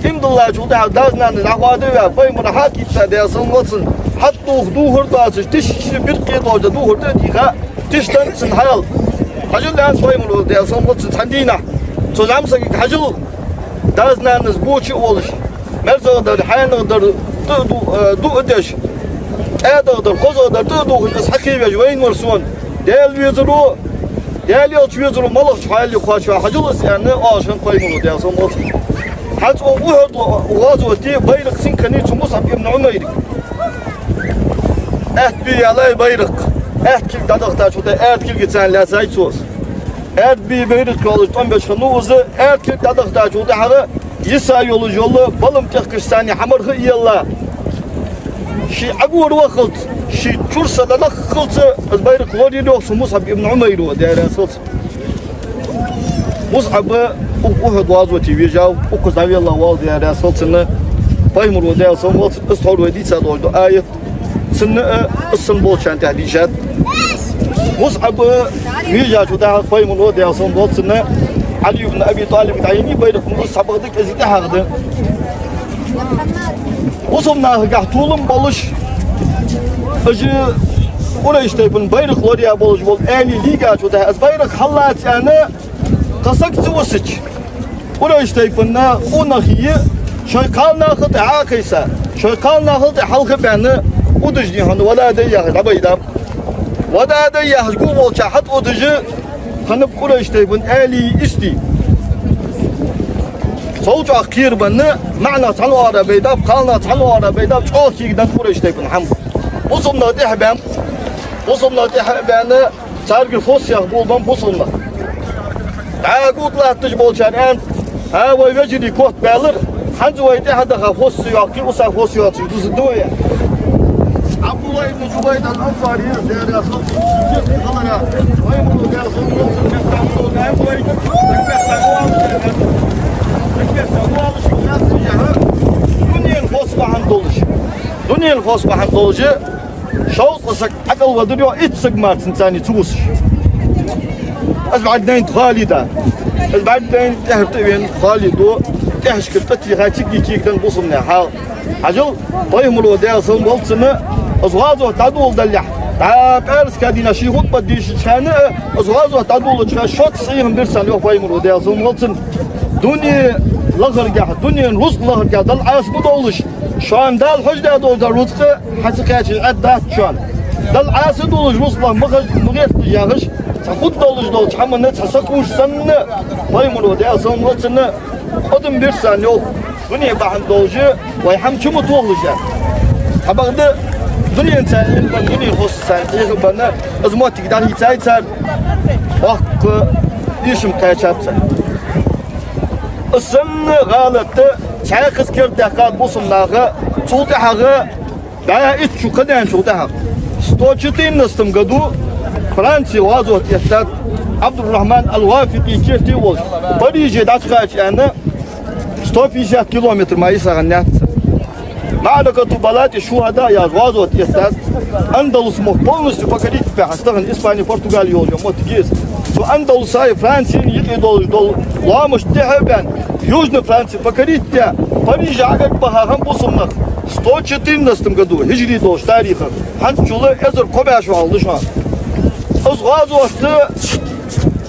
Иман диллачул тӀехьагӀа дас-нанас дӀахоадаваь, Пайхамара хьакхийтта, Даьла салам хилда цунна, хьатӀадувха дувхар доацаш, тиша биркъе долаш да дувхар тӀа а дийха, тиша деннад цун хьал. Хьажал, аьннад Пайхамаро, Даьла салам хилда цунна, цхьан дийнахьа цу зӀамсагага: хьажал, дас-нанас боча а волаш, мерзагӀдар, хьаьнагӀдар тӀа а ду-, э, дуӀа деш, кӀаьдагӀдар, хозагӀдар тӀа а дувхаш, из хьакхевеш вайна вар сона. Даьла везаро, Даьла Элча везаро малагӀча хьале кхоачаваьв, хьажал из, аьнна, оалаш хиннад Пайхамаро, Даьла салам хилда цунна. ХӀанз укх Ухьуд гӀазоте байракх цунга хиннай, цу МусӀаб ибн Ӏумайрага. Аьтта бе яьлай байракх. Аьтта кулг дӀадахийтачул тӀехьагӀа аьрда кулгаца лаьцай цо из. Аьрда бе байракх йолаш тӀом беш хиннав из, аьрда кулг дӀадахийтачул тӀехьагӀа йиса йолаш йола балам тӀехкаш санна хьамарха а елла, ше Ӏогора ваххалца, ший чура са дӀадаххалца, из байракх лораяьй йоах цу МусӀаб ибн Ӏумайро, Даьла раьза хилва цунна. МусӀаб укх Ухьуд гӀазоте вежав, укхаза дӀавелла воалл, Даьла раьза хилва цунна, Пайхамаро, Даьла салам хилда цунна, из тхьовра вай дийца долаш да аят. Цунна а, из санна болчарна тӀехьа дийшад. МусӀаб вийжачул тӀехьагӀа Пайхамаро, Даьла салам хилда цунна, Ӏали ибн Аби ТӀалибага дӀаеннай байракх, ма из цхьабакъда кӀезига тӀехьагӀа да. Бусалба нахагахьа толам болаш, уж Къурайш тайпан байракх лораяь болаш бола аьли лийгачул тӀехьагӀа, из байракх хьаллаца аьнна, кхы саг ца висача, Къурайш тайпан къонахий шоай кхалнахал тӀа Ӏокхайса, шоай кхалнахал тӀа хьалха а баьнна, удаш дий хьона, вададай яхаш дӀабайдаб. Вададай яхаш гу болча хьатӀаудаш хиннаб Къурайш тайпан аьлий истий. Сов чӀоагӀа кхерабенна, маӀанах цхьана оагӀора байдаб, кхалнах цхьана оагӀора байдаб, чӀоагӀа кегаденнад Къурайш тайпан хӀама. Бусалба нах тӀехьа а баьнна, бусалба нах тӀехьа а баьнна, царгара фос яха болабеннаб бусалба нах. ДӀа гуд латташ болчар аьннад: «ХӀа, вай вежарий котбаьлар, хӀанз вай тӀехьа даха фос ца йоаккхе, уса фос йоацаш дузаргда вай». Ибн Джубайр аль-Ансари, Даьла раьза хилва цунна, пайхамара, пайхамара, Даьла салам хилда цунна, дунен хоза бахьан долаш, дунен хоза бахьан долаш, шовзткъа саг ӀокӀалваьдар, йоах, итт саг мара цунца цхьана ца вусаш. Из бӀаргадайнад Халида. Из бӀаргадайна, тӀехьара тӀавена Халида, тӀехьашкара тӀатеха, цига кийчдаьннад бусалба наьха хьал. Хьажал, пайхамара, Даьла салам хилда цунна, из гӀазот дӀадоладалехь, дӀа пӀаьраска дийнахьа ший хутбат дийшача хана, из гӀазот дӀадоладеча хана шозза сий хиннабир царна, йоах, пайхамара, Даьла салам хилда цунна. Дуне лахаргахьа, дунен рузкъа лахаргахьа Далла Ӏаса ма довлаш, шоана Дала хьожадаь дола рузкъа хьа ца кхаьчача Ӏаьдда дац шоана. Далла Ӏаса долаш рузкъа лаха ма хеза, ма гӀерталаш яхаш, цхьа хургдолаш долча хӀаманна цхьа сакхувш санна, пайхамара, Даьла салам хилда цунна, къа дӀабир царна, йоах, дуне бахьан долаш вай хӀама чу ма тохалаш, аьнна. Цхьабакъда дуненца царна Ӏехабенна, дунен хозаца царна Ӏехабенна, из моттиг дӀахийцай цар, воккха эшам кхаьчаб цар. Из санна гӀалат цхьаькхаза кердадаьккхад бусалба наха, цул тӀехьагӀа, дӀа итт шу кхадаьнначул тӀехьагӀа, сто четырнадцатом году Франце гӀазот эттад, Ӏабдуррахьман аль-ГӀафикъи керте волаш, Париже дӀакхача аьнна, сто пятьдесят километр мара йисагӀаннаьццар. МаӀракату Балати Шухьада яхаш гӀазот эттад, Андалус мохк полностью покорить баь, хӀанз тахан Испани, Португали йолча моттиге из. Цу Андалусаи Францеи юкъе долаш дола лоамаш тӀехьа а баьнна, Южный Франци покорить даь, Париже Ӏогаргбаха хиннаб бусалба нах сто четырнадцатом году, хиджри долча тарихах, хӀанзчул эзар кхо бӀаь шу хьалха да шоана. Из гӀазот,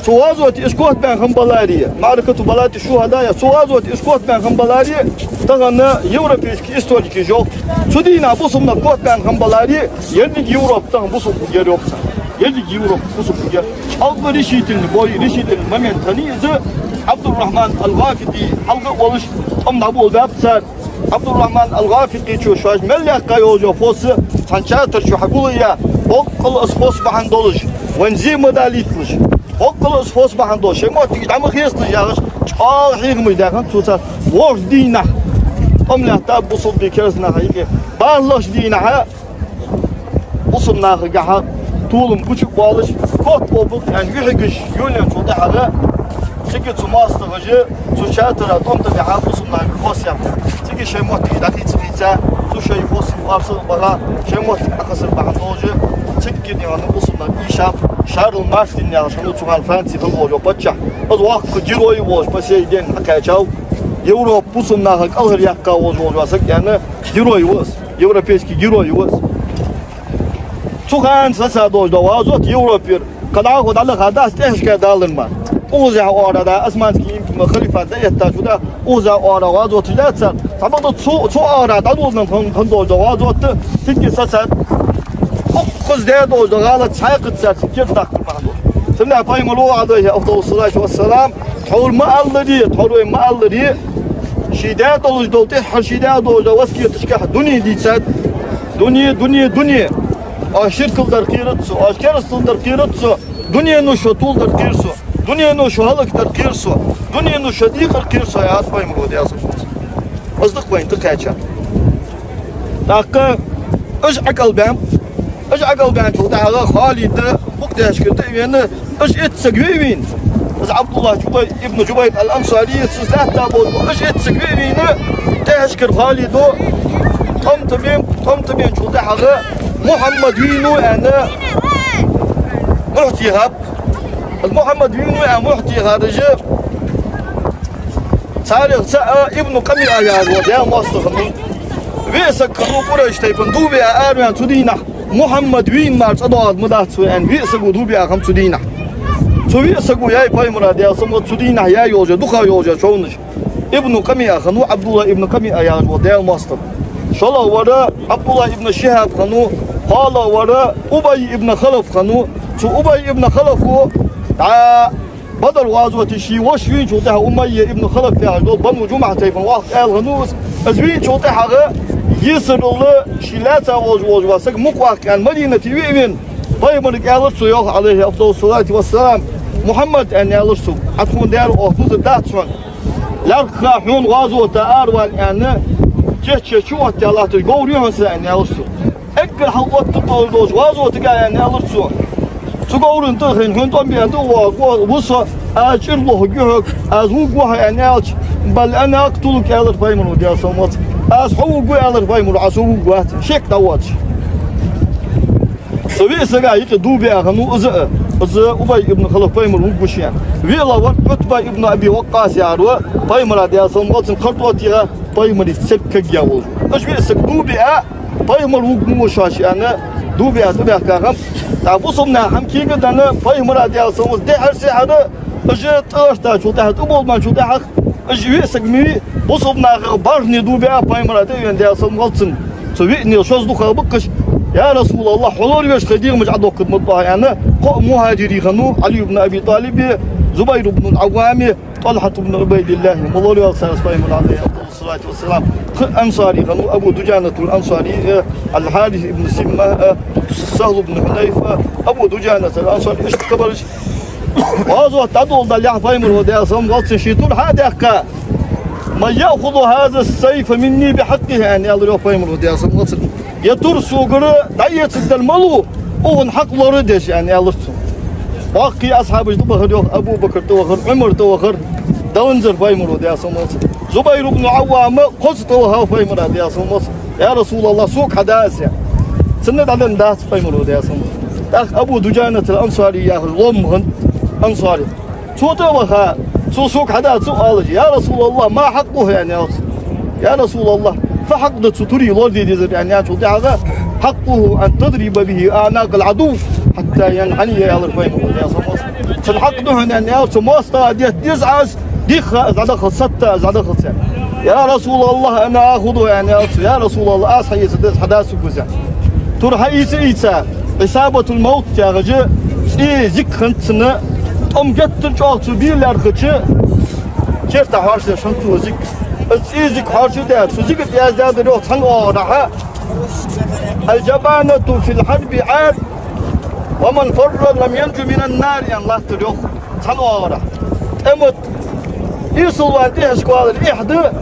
цу гӀазота уж котбаьнна хиннабаларе, МаӀракату Балати Шухьада яхача, цу гӀазота уж котбаьнна хиннабаларе, тахан европейски историкаша йоах, цу дийнахьа бусалба нах котбаьнна хиннабаларе, еррига Европа тахан бусалба хургьяр, йоах цар. Еррига Европа бусалба хургьяр. Чӏоагӏа решительный бой, решительный момент хиннай из, Ӏабдуррахьман аль-ГӀафикъи хьалха а волаш, тӏом дӏаболабаьб цар. Ӏабдуррахьман аль-ГӀафикъичо шоаш мел яьккха йолча фоса цхьан чартар чу хьагулъяь, боккъала из фос бахьан долаш, вайна зе ма далийталаш, боккъала из фос бахьан долаш, шоай моттигаш дӏа ма хесталаш яхаш, чӏоагӏа хьехамаш даь хиннад цо царна. Ворхӏ дийнахьа тӏом лаьттаб бусалба дин кераста наха юкъе. БархӀлагӀча дийнахьа бусалба нахагахьа толам гуча а болаш, котбовлабелар аьнна вихьигаш йолаенначул тӏехьагӏа, цига цу моастагӏаша цу чартара тӏом тӏабихьа бусалба нахага фос яьккхар. Цига шоай моттигаш дӏахийца-хийца, цу шоай фос орцагӏа баха, шоай моттиг ӏохайсар бахьан долаш, цига гиннигӏанна бусалба нах ийшаб, Шарль Мартин яхаш хиннав цу хана Франце хинна волаш вола паччахь. Из воккха герой волаш по сей день хьакхаьчав. Европа бусалба наха кӏалхаръяьккха волаш вола саг аьнна, герой ва из, европейский герой ва из. Цу хана сацадолаш дола гӏазот Европера кхы дӏахо дӏалаьха дац, тӏехьашка далар мара. Укхаза оагӏорахьа да османский им-, халифат дӏаэттача да, укхаза оагӏорахьа гӏазоташ дац цар. Цхьабакъда цу, цу оагӏорахьа дӏадоладенна хин-, хинна долаш дола гӏазот цига сацад. Укхаза даь долаш дола гӏалат цхьаькхаза цар цига кердадаккхар бахьан долаш. Цудухьа пайхамара, Ӏалайхи афдалу ссалату вассалам, тхьовра ма аллара, тхьовра вай ма аллара, ший даь долаш дола, тӏехьара ший даь долаш дола васкеташкахь дуне дийцад. Дуне, дуне, дуне. Оаш ширкал дар кхерад со, оаш керастал дар кхерад со, дунено шо тувладар кхер со, дунено шо хӏалакдар кхер со, дунено шо декъар кхер со, яхад пайхамара, Даьла салам хилда цунна. Из да-кх вайна тӏакхаьчар. Тӏаккха уж ӏокӏалбаьннаб. Уж ӏокӏалбаьнначул тӏехьагӏа Халид букъ даьшкара тӏа а вена, уж итт саг ве а вийна, из Ӏабдуллахӏ Джубай-, ибн Джубайр аль-Ансари, цунца лаьтта болаш бола уж итт саг ве а вийна, тӏехьашкара Халида тӏом тӏабеннаб, тӏом тӏабенначул тӏехьагӏа Мухьаммад вийнав аьнна мухь техаб. Из Мухьаммад вийнав аьнна мухь техараш, царех цаӏ Ибн Къамиа яхаш вола Даьла моастагӏа хиннав. Виъ саг хиннав Къурайш тайпан дув биа араваьнна цу дийнахьа, Мухьаммад вийна мара цӏадоагӏаргдац вай аьнна, виъ саго дув биа хиннаб цу дийнахьа. Цу виъ саго яьй пайхамара, Даьла салам хилда цунна, цу дийнахьа яьй йолаш, дукха йолаш шовнаш. Ибн Къамиа хиннав, Ӏабдуллахӏ ибн Къамиа яхаш вола Даьла моастагӏа. ШоллагӀвар Ӏабдуллахӏ ибн Шихьаб хиннав, кхоалагӀвар Убай ибн Халаф хиннав. Цу Убай ибн Халафо дӏа Бадр гӏазоте ший воша вийначул тӏехьагӏа Умайя ибн Халаф яхаш дола Бану Джумахь тайпан воккха аьла хиннав из. Из вийначул тӏехьагӏа, есарал ший лаьца волаш вола саг мукъа ваккха аьнна Мадинате ве а вена, пайхамарга аьлар цо, йоах, Ӏалайхи афдалу ссалату вассалам: «Мухьаммад, — аьнна, аьлар цо, — Ӏа тхона даьр оаха дузар дац хьона. Лаьрххӏа хьона гӏазота аравала аьнна, кийча чу оттаяь латташ говр я хьона са», — аьнна, аьлар цо. Эггара хьалха оттаргдолаш долча гӀазота тӀа, аьнна, аьлар цо. Цу говрана тӀа а хайна, хьона тӀом бе аьнна тӀа а воагӀа, ва со, аз чӀир лохаргья хьога, аз вувргва хьо, аьнна, аьлча, «بل أنا أقتلك», аьлар пайхамара, Даьла салам хилда цунна. «Аз хьо вувргва», аьлар пайхамара, «Ӏа со вувргвац». Шек дӀавоацаш. Цу виъ сага юкъе дув биа хиннав из а, из Убай ибн Халаф, пайхамар вувргвац аьнна. ВиълагӀвар Ӏутба ибн Аби Ваккъас яхар ва, пайхамара, Даьла салам хилда цунна, кхартӀо а теха, пайхамарца саг кагъяь волаш. Уж виъ саг дув биа, пайхамар вувргва шоаш аьнна, дув биа тӀабаьхка хиннаб. ТӀаккха бусалба наха хӀама кегадаьнна, пайхамара, Даьла салам хилда цунна, дехьара-сехьара, уж тӀагӀертачул тӀехьагӀа, тӀаболабаьнначул тӀехьагӀа, уж виъ саг ма вий, бусалба нахах бархӀ ний дув биа пайхамара тӀа а вена, Даьла салам хилда цунна. Цу виъ наьха шозза дукхагӀа ба-кх уж: «Я РасулаллахӀ, хьо лоравеш тхоай дегӀамаш Ӏодоаккхаргда ма тӀоа», аьнна, кхоъ мухӀажирий хиннав: Ӏали ибн Аби ТӀалиби, Зубайр ибн ал-Ӏаввами, ТӀалхьат ибн Ӏубайдиллахьи, ма лораваьв цар пайхамара, Ӏалайхи афдалу ссалату вассалам. Кхы ансарий хиннав: Абу Дуджанатул Ансари, э, Ал-Хьарис ибн Симма, э, Сахьл ибн Хьунайф, э, Абу Дуджанатул Ансари, иштта кхыбараш. ГӀазот дӀадоладаьлча, пайхамара, Даьла салам хилда цунна, ший тур хьа а даьккха: «من يأخذ هذا السيف مني بحقه», аьнна, аьлар йоах пайхамара, Даьла салам хилда цунна. «Ер тур согара дӀаэцаргдар малув, укхун хьакъ лорадеш», аьнна, аьлар цо. Боккхий асхьабаш тӀабахар йоах: Абу Бакр тӀавахар, Ӏумар тӀавахар, дӀаванзар пайхамара, Даьла салам хилда цунна. Зубайр ибн Ӏаввам кхозза тӀавахав пайхамара, Даьла салам хилда цунна. «Я РасулаллахӀ, сога хьада из», аьнна. Цунна дӀаденна дац пайхамара, Даьла салам хилда цунна. ТӀаккха Абу Дуджанатул Ансари яхаш лоам хиннад ансари. Цо тӀаваха, цо сога хьада ца оалаш: «يا رسول الله، ما حقه؟» аьнна, аьлар цо. «Я РасулаллахӀ, фу хьакъ да цу тура лораде дезар?» аьнна, аьлчул тӀехьагӀа: «حقه أن تضرب به أعناق العدو حتى ينحني», аьлар пайхамара, Даьла салам хилда цунна. «Цун хьакъ да хьона, — аьнна, аьлар цо, — моастагӀа детта деза Ӏа из, дихха из дӀадахалца, сатта из дӀадахалца». «يا رسول الله، أنا آخذه», аьнна, аьлар цо. «Я РасулаллахӀ, аз хьаэцаргда из, хьада сога из». Тур хьаийца а ийца, Ӏисабатул Мавт яхаш, цӀи зиг хиннад цун, тӀом геттара чӀоагӀа цо бе лаьрхӀача керта хьоарчадаь хиннад цо зиг. Из цӀи зиг хьоарчадаь, цу зига тӀа яздаьдар йоах цхьан оагӀорахьа: «الجبانة في الحرب عار، ومن فر لم ينج من النار», аьнна латтар йоах цхьан оагӀорахьа. ТӀема тӀа эсала ваьнна тӀехьашка валар эхь да,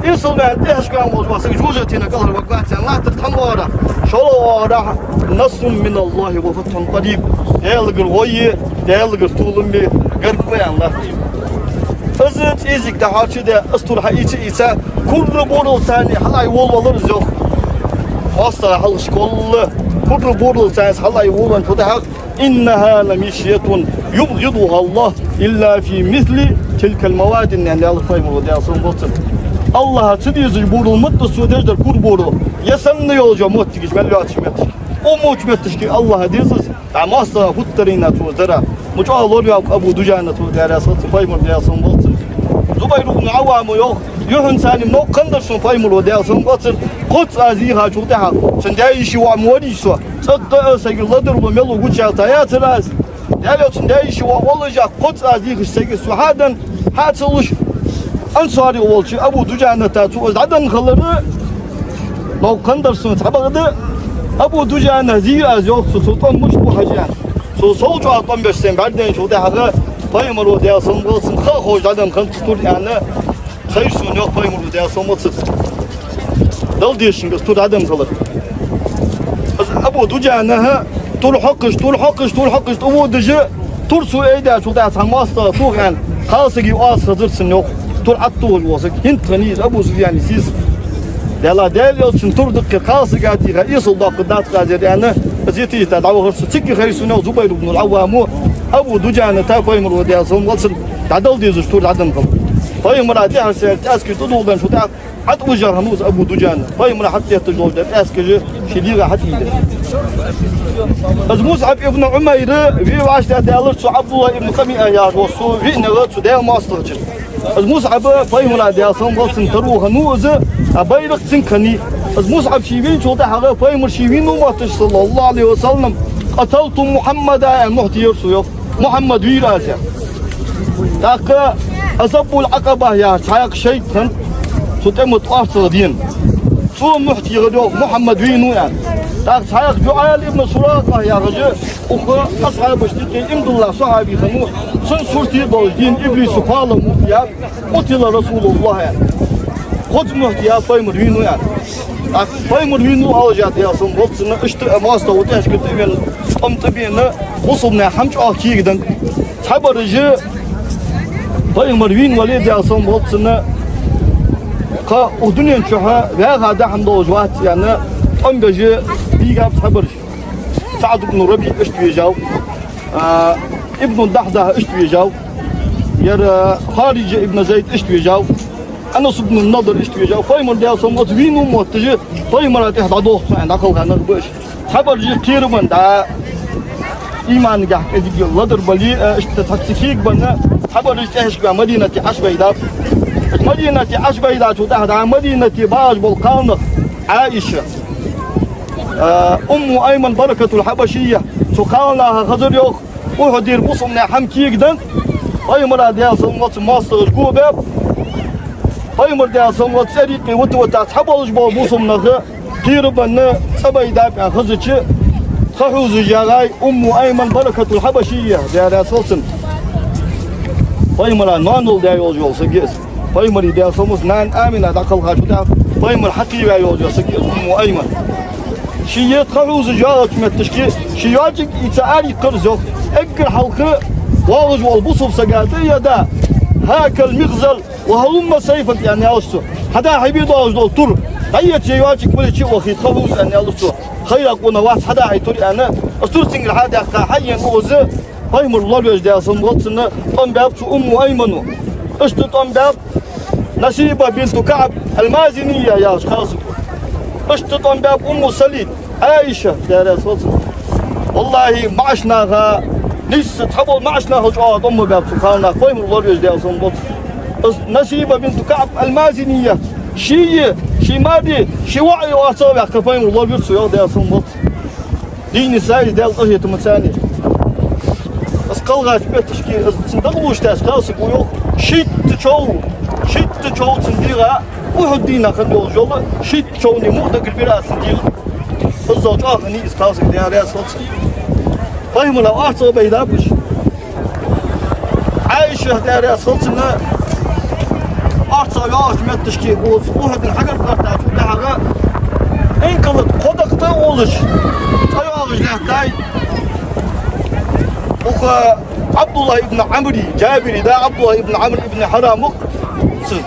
эсала ваьнна тӀехьашка ваьнна волаш вола саг жожагӀатена кӀалхарваргвац аьнна латтар цхьан оагӀорахьа. ШоллагӀа оагӀорахьа: «نصر من الله وفتح قريب», Даьлагара гӀо я, Даьлагара толам я, гарга ва аьнна латтар. Из цӀи зиг дӀахьоарчадаь, из тур хьаийца а ийца, курра-буралца царна хьалъайволавелар из йоах. МоастагӀа хьалхашка волале, курра-буралца царна хьалъайволавенначул тӀехьагӀа: «إنها لمشية يبغضها الله إلا في مثل تلك المواطن», аьнна, аьлар пайхамара, Даьла салам хилда цунна. АллахӀа ца дезаш бурал ма да из цо деш дар кура-бурал, ер санна йолча моттигаш мел йоацача метташка. Укх мо йолча метташка АллахӀа деза из, дӀа моастагӀа футтарийна цо из дара. Ма чӀоагӀа лораваьв-кх Абу Дуджанат, Даьла раьза хилва цунна, пайхамара, Даьла салам хилда цунна. Зубайр ибн Ӏаввама йоах: юххьанца цхьана новкъа хиннадар сона пайхамара, Даьла салам хилда цунна, кхозза аз йийхачул тӀехьагӀа. Цун даь-йиший воӀ ма варий со. ЦӀагӀа а сагӀа ладувгӀа мел ва гучаяьлча яцар аз. Даьла, цун даь-йиший воӀ воллашехь, кхозза аз йийхача сага со хьаденна, хьа ца луш. Ансари волча Абу Дуджаната цо из дӀаденна хилар новкъа хиннадар сона цхьабакъда. Абу Дуджана зийра аз йоах цо, цо тӀом мишта бу хьажа аьнна. Цо сов чӀоагӀа тӀом беш сайна бӀаргадайначул тӀехьагӀа пайхамара, Даьла салам хилда цунна, ха а ховш дӀаденна хиннад цу тур аьнна, хайра сона йоах пайхамара, Даьла салам хилда цунна. Дала дезачунга из тур дӀаденна хилар. Из Абу Дуджана тур хьокхаш, тур хьокхаш, тур хьокхаш тӀаводаш, тур цо айдаьчул тӀехьагӀа цхьан моастагӀа тоха аьнна, кхалсага оаз хезар цунна йоах. Тур ӀотӀатохаш вола саг хӀанз а хиннай из, Абу Суфьяна сийсаз. Даьла, Даьла элчан тур даккхе кхалсага тӀехьа эсала доаккхаргдац аз ер аьнна, из йита-йита дӀавахар цо. Цига хайра сона йоах Зубайр ибн Ӏаввама Абу Дуджаната пайхамара, Даьла салам хилда цунна, дӀадала дезаш тур дӀаденна хилар. Пайхамара тӀехьара сайра тӀаьскаш тӀадоладаьнначул тӀехьагӀа ӀотӀавижа хиннав из Абу Дуджана. Пайхамара хьатӀатетташ долаш дар тӀаьскаш ший дегӀа хьатӀаийдеш. Из МусӀаб ибн Ӏумайр ве вӀаштӀехьадаьлар цу ӀабдуллахӀ ибн КъамиӀа яхаш волча цу виънех, цу даьла моастагӀчох. Из МусӀаб пайхамара, Даьла салам хилда цунна, таро хиннав из, а байракх цунга хиннай. Из МусӀаб ше вийначул тӀехьагӀа пайхамар ше вийна мотташ, саллаллахӀу Ӏалайхи ва саллам: «قتلت محمدا», аьнна, мухь тейра цо йоах. Мухьаммад вийра аз аьнна. ТӀаккха Азаббул Ӏакъаба яхаш цхьаькха шайтӀа хиннад, цу тӀема тӀа орцагӀа дена. Цо мухь тейхар йоах, Мухьаммад вийнав аьнна. ТӀаккха цхьаькха ДжуӀал ибн Суракъа яхаш, укх асхьабашта юкъе иман дилла сахьаби хиннав, цун сурте долаш дена иблиса кхоалагӀа мухь тейаб, «قتل رسول الله», аьнна. Кхозза мухь тейаб, пайхамар вийнав аьнна. Пайхамар вийнав, Даьла салам хилда цунна, иштта а моастагӀа ва тӀехьашка тӀавена, къам тӀабена, бусалба наьха хӀама чӀоагӀа кегаденна. Цхьабараш пайхамар вийна вале, Даьла салам хилда цунна, кхы укх дунен чухь ваьха дӀахьо долаш вац аьнна, тӀом беш бийгаб цхьабараш. СаӀд ибн РабиӀ иштта вежав, а, Ибн Дахдах иштта вежав, яр, а, Хариджа ибн Зайд иштта вежав, Анас ибн Надр иштта вежав. Пайхамар, Даьла салам хилда цунна, вийнав мотташ, пайхамара тӀехьа дӀадохаш, дӀакхалха нах ба уж. Цхьабараш кхерабенна дӀа, иманагахьа кӀезига ладар бале, а, иштта цхьацца кегабенна, цхьабараш тӀехьашка Мадинате Ӏочубайдаб. Мадинате Ӏочубайдачул тӀехьагӀа дӀа Мадинате багӀаш бола кхалнах Ӏаиша, а, Умму Айман Баракатул Хьабашийя, цу кхалнаха хазар йоах, Ухьудера бусалба наьха хӀама кегаденна, пайхамара, Даьла салам хилда цунна, моастагӀаша го баьб. Пайхамар, Даьла салам хилда цунна, цӀерийккхе вита-вита цхьаболаш бола бусалба нах кхерабенна цӀабайдаб аьнна хезача, тӀахьувзаш ягӀай Умму Айман Баракатул Хьабашийя, Даьла раьза хилва цунна. Пайхамара ноанал даь йолаш йола саг я из. Пайхамара, Даьла салам хилда цунна, нана Амина дӀакхалхачул тӀехьагӀа пайхамар хьакхийна ваь йолаш йола саг я из Умму Айман. Ше е тӀахьувзаш йоагӀача метташка, ше йоаджиг ийца арайийккхар из йоах. Эггара хьалха воагӀаш волча бусалба сага тӀа а яь: «هاك المغزل وهلم سيفك», аьнна, аьлар цо. «Хьада хьайбе доагӀаш дола тур, дӀаэца е йоаджиг мел йича а вахе, тӀахьувза», аьнна, аьлар цо. «Хайракх хьона вац, хьада хьай тур», аьнна, из тур цунгара хьадехка, хьаена укхаза, пайхамар лоравеш, Даьла салам хилда цунна, тӀом баьб цу Умму Аймано. Иштта тӀом баьб Насиба бинту КаӀб ал-Мазинийя яхаш кхалсаг. Иштта тӀом баьб Умму Салим, Ӏаиша, Даьла раьза хилва цунна. ВаллахӀи, маӀача наха, нийсса цхьабола маӀача нахал чӀоагӀа тӀом ма баьб цу кхалнаха, пайхамар лоравеш, Даьла салам хилда цунна. Из Насиба бинту КаӀб ал-Мазинийя, ший, ший маьре, ший воӀ а орцагӀа ваьккха пайхамар лоравир цо, йоах, Даьла салам хилда цунна. Дийна сай из Даьла къахетамца. Из кхалхача метташка, из цун дагӀа лувш тӀехьа кхалсаг ва йоах, шийтта чов, шийтта чов цун дегӀа, Ухьуд дийнахьа хинна йолаш йола шийтта човна мукъа дагара бир аз цун дегӀа. Иззал чӀоагӀа хиннай из кхалсаг, Даьла раьза хилва цунна. Пайхамара орцагӀа байдаб уж. Ӏаиша, Даьла раьза хилва цунна, орцагӀа йоагӀача метташка, укхаза Ухьуда хьагаргахьа латтачул тӀехьагӀа, инкала кхо дакъа тӀа а волаш, цӀа йоагӀаш лаьттай. Укх ӀабдуллахӀ ибн Ӏамра, Джабира да, ӀабдуллахӀ ибн Ӏамр ибн Хьарам ва-кх цун,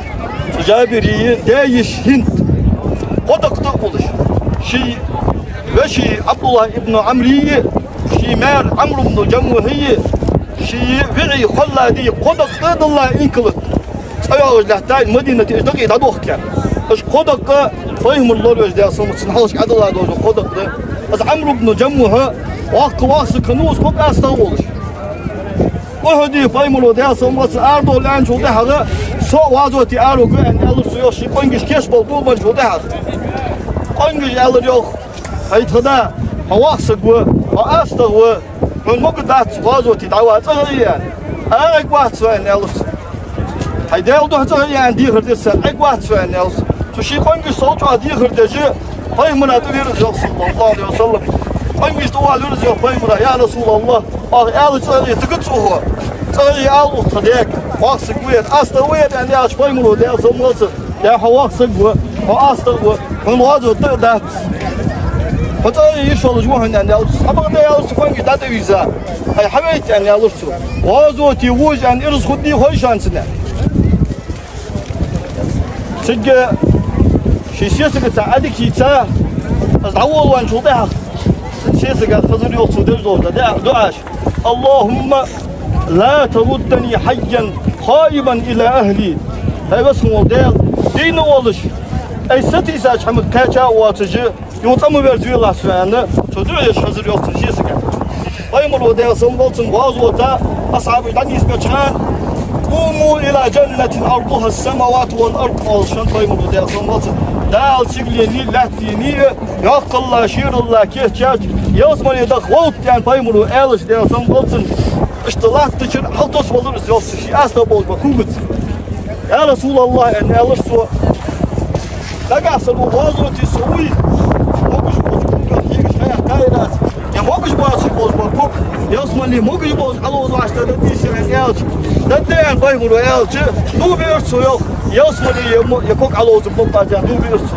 цу Джабира даь-йиша ХӀинд. Кхо дакъа тӀа а волаш, ший веший ӀабдуллахӀ ибн Ӏамра, ший маьра Ӏамр ибн Джамухьи, ший виӀий Халлади, кхо дакъа тӀа а дилла инкала цӀа йоагӀаш лаьттай Мадинате уж дакъий дӀадохка. Уж кхо дакъа пайхамар лоравеш, Даьла салам хилда цунна, хьалхашка Ӏадилла долаш кхо дакъа да. Из Ӏамр ибн Джамухь воккха, воккха саг хиннав из, ког астагӀа волаш. Ухьуде пайхамаро, Даьла салам хилда цунна, арадовла аьнначул тӀехьагӀа, со а гӀазоте араваргва аьнна, аьлар цо йоах, ший къонгашка кийчбола бубанчул тӀехьагӀа. Къонгаш аьлар йоах: «ХӀай тха да, хьо воккха саг ва, хьо астагӀа ва, хьона могаргдац гӀазоте дӀавала, цӀагӀа а яь». «Эггара вац со», аьнна, аьлар цо. «ХӀай, Даьла духьа, цӀагӀа а яь», аьнна, дехар дир са, «эггара вац со», аьнна, аьлар цо. Цу ший къонгашта сов чӀоагӀа дехар деш, пайхамара тӀавир из йоах, саллаллахӀу Ӏалайхи ва саллам. Къонгашта тӀавоалавир из йоах пайхамара: «Я РасулаллахӀ, оаха аьлча цӀагӀа а яь тига ца хов, цӀагӀа а яь ала укх тха даьга, воккха саг ва ер, астагӀа ва ер», аьнна, аьлча, пайхамаро, Даьла салам хилда цунна: «Э, хьо воккха саг ва, хьо астагӀа ва, хьона гӀазот а дац. Хьо цӀагӀа а яь йиш йолаш ва хьо», аьнна, аьлар цо. Цхьабакъда, аьлар цо, къонгаш дӀатӀавийрза. «ХӀай, хьавейта», аьнна, аьлар цо. «ГӀазоте вожа аьнна ираз хургдий хой шоана цунна?» Цига ший сесагаца Ӏадика хийца, из дӀаволавенначул тӀехьагӀа, сесагах хазар йоах цо деш дола дуӀа, дуӀаш: «اللهم لا تردني حيا خائبا إلى أهلي». ХӀай Веза хинна вола Даьла, дийна волаш, ай сатийсача хӀамага кхаьча а воацаш, юха цӀа ма верзавелахь со, аьнна, цо дуӀа деш хазар йоах цун сесагах. Пайхамаро, Даьла салам хилда цунна, гӀазота асхьабаш дӀанийсбеча хана: «قوموا إلى جنة عرضها السماوات والأرض», оалаш хиннад пайхамаро, Даьла салам хилда цунна. Дала сигаленеи лаьттанеи йоккхалла, шералла кийчъяьча ялсмале даха гӀовтта, аьнна, пайхамаро аьлча, Даьла салам хилда цунна, иштта латтачара хьалтӀаваьлар из йоах цо, ший астагӀа болаш бола когаца. «Я РасулаллахӀ», аьнна, аьлар цо, «нагахьа санна гӀазоте со вуй, могаш болча когах кегаш хьаяьккхаяр аз, е могаш боацаш болаш бола ког ялсмале могаш болаш Ӏоловзаш да, дадий са?» аьнна аьлча, «Дадда», аьнна пайхамаро аьлча, дув биар цо йоах, ялсмале е мо-, е ког Ӏоловза бокъ аз, аьнна, дув биар цо.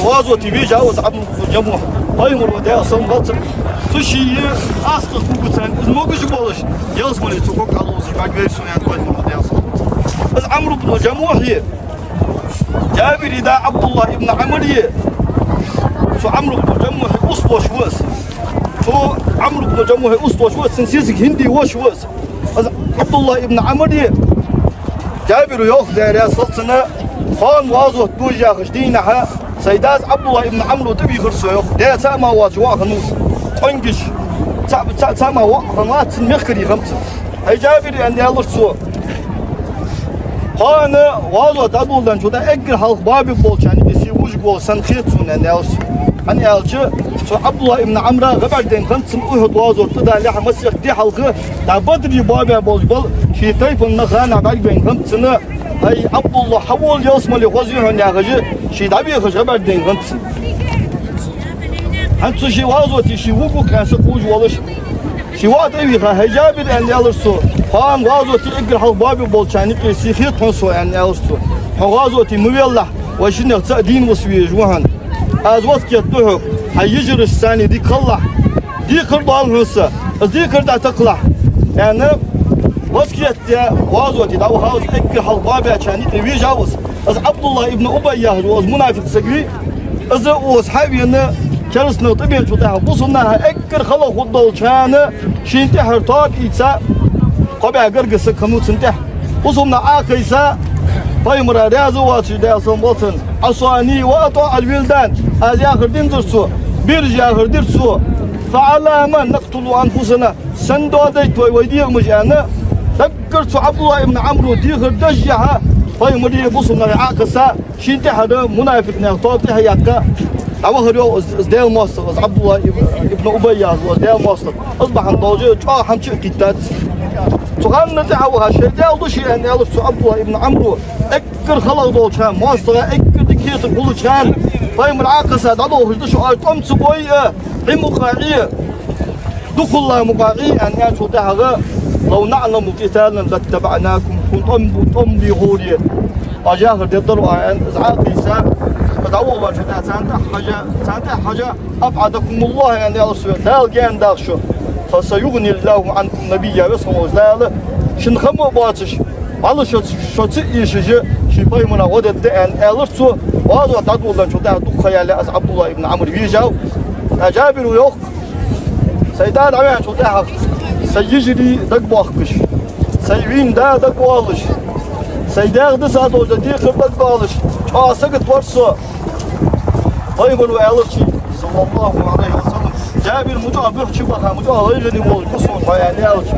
ГӀазоте вижав из Ӏамр ибн Джамухь. Пайхамара, Даьла салам хилда цунна, цу ший астагӀа кугацан из могаш болаш, ялсмале цу ког хьалозаш бӀаргавайра сона, аьннад Пайхамара, Даьла салам хилда цунна. Из Ӏамр ибн Джамухьи, Джабира да Ӏабдуллахь ибн Ӏамри, цу Ӏамр ибн Джамухьи устагӀа ва из. Цу Ӏамр ибн Джамухьи устагӀа ва из, цун сесаг Хинди воша ва из. Из Ӏабдуллахь ибн Ӏамри Джабира йоах, Даьла раьза хилва цунна, кхоана гӀазот дожа яхача дийнахьа, сай дас Ӏабдуллахь ибн Ӏамро тӀавийхар со, йоах. Даь цаӀ мара воацаш воӀ хиннав из. Къонгаш цаӀ, цаӀ, цаӀ мара воӀ хиннавац цун, мехкарий хиннаб цун. ХӀай Джабир, аьнна, аьлар цо, кхоана гӀазот дӀадоладенначул тӀехьагӀа эггара хьалха боабеш болчарна юкъе се вужаргвола санна хет сона, аьнна, аьлар цо. ХӀана аьлча, цу Ӏабдуллахь ибн Ӏамра гӀа бӀаргадайна хиннад цунна Ухьуд гӀазот тӀадалалехьа, масех ди хьалха, дӀа Бадре боабеш болаш бола ший тайпан нах ханахь бӀаргавайна хиннаб цунна. ХӀай Ӏабдуллахь, хьавола, ялсмале хоза я хьона, яхаш, ше дӀабехаш гӀа бӀаргадайна хиннад цунна. ХӀанз цу ший гӀазоте ше вугу кхаьса кхувш волаш, ший воӀ тӀавийха, хӀай Джабир, аьнна, аьлар цо, кхоана гӀазоте эггара хьалха боабеш болчарна юкъе се хет хьона со, аьнна, аьлар цо. Хьо гӀазоте ма веллахь, вай шиннех цаӀ дийна виса везаш ва хьона. Аз васкет ду хьога, хьай йижарашца цхьана дика хилалахь, декхар доал хьона са, аз декхар дӀатакхалахь, аьнна, васкет даь, гӀазоте дӀавахав из, эггара хьалха боабаьчарна юкъе вижав из. Из Ӏабдуллахь ибн Убай яхаш вола из мунафикъ саг вий, из укхаза хьавена, кераста нах тӀабеначул тӀехьагӀа бусалба наха эггара хала хургдолчарна шийна тӀехьара тоба ийца, кхо бӀаь гаргара саг хиннав цунна тӀехьа. Бусалба нах Ӏокхайса, Пайхамара раьза воацаш, Даьла салам хилда цунна: «عصاني وأطاع الولدان», аз яхар динзар цо, бераш яхар дир цо. «فعلى ما نقتل أنفسنا», сенна доадайт вай вай дегӀамаш, аьнна, даггара цу Ӏабдуллахь ибн Ӏамро дехар деш яхьа, Пайхамареи бусалба нахи Ӏокхайса, шийна тӀехьара мунафикъ наьха тоба тӀехьа яьккха, дӀавахар, йоах, из, из Даьла моастагӀа, из Ӏабдуллахь иб-, ибн Убай яхаш вола из Даьла моастагӀа. Из бахьан долаш чӀоагӀа хӀама чу а кхийттад из. Цу хана тӀехьа ваха, шоай Даьла да ше, аьнна, аьлар цу Ӏабдуллахь ибн Ӏамро, эггара хала долча хана, моастагӀа эггара дика хетар хулача хана, Пайхамар Ӏокхайса дӀадолхаш да шо, оаш тӀом ца бой а, хьи мукъагӀа Ӏе, дукхалла мукъагӀа Ӏе, аьнна, аьлчул тӀехьагӀа: «لو نعلم قتالا لاتبعناكم», шоана тӀом, тӀом бе ховре, оаш яхар дергдар оаха, аьнна, из Ӏокхайса, дӀавахаваьчул тӀехьагӀа царна тӀехьа хьежа, царна тӀехьа хьежа: «أبعدكم الله», аьнна, аьлар цо, Дала гаьна даккха шо, «فسيغني الله عنكم نبيا», Веза хинна волча Дала шун хӀама а боацаш, вӀалла шо, шо ца эшаш, ший Пайхамара гӀо дергда, аьнна, аьлар цо. ГӀазот дӀадоладенначул тӀехьагӀа дукха ха яьлча из Ӏабдуллахь ибн Ӏамр вижав. ХӀай Джабира йоах, сай да дӀаваьнначул тӀехьагӀа, сай йижарий дагабоахкаш, сай вийна да дагавоалаш, сай даьх дисса долча декхар дагавоалаш, чӀоагӀа сагота вар со. Пайхамара аьлар цунга, صلى الله عليه وسلم: «Джабир, мича бух чу баха, мича гӀайгӀане волаш ва сона хьо», аьнна, аьлча: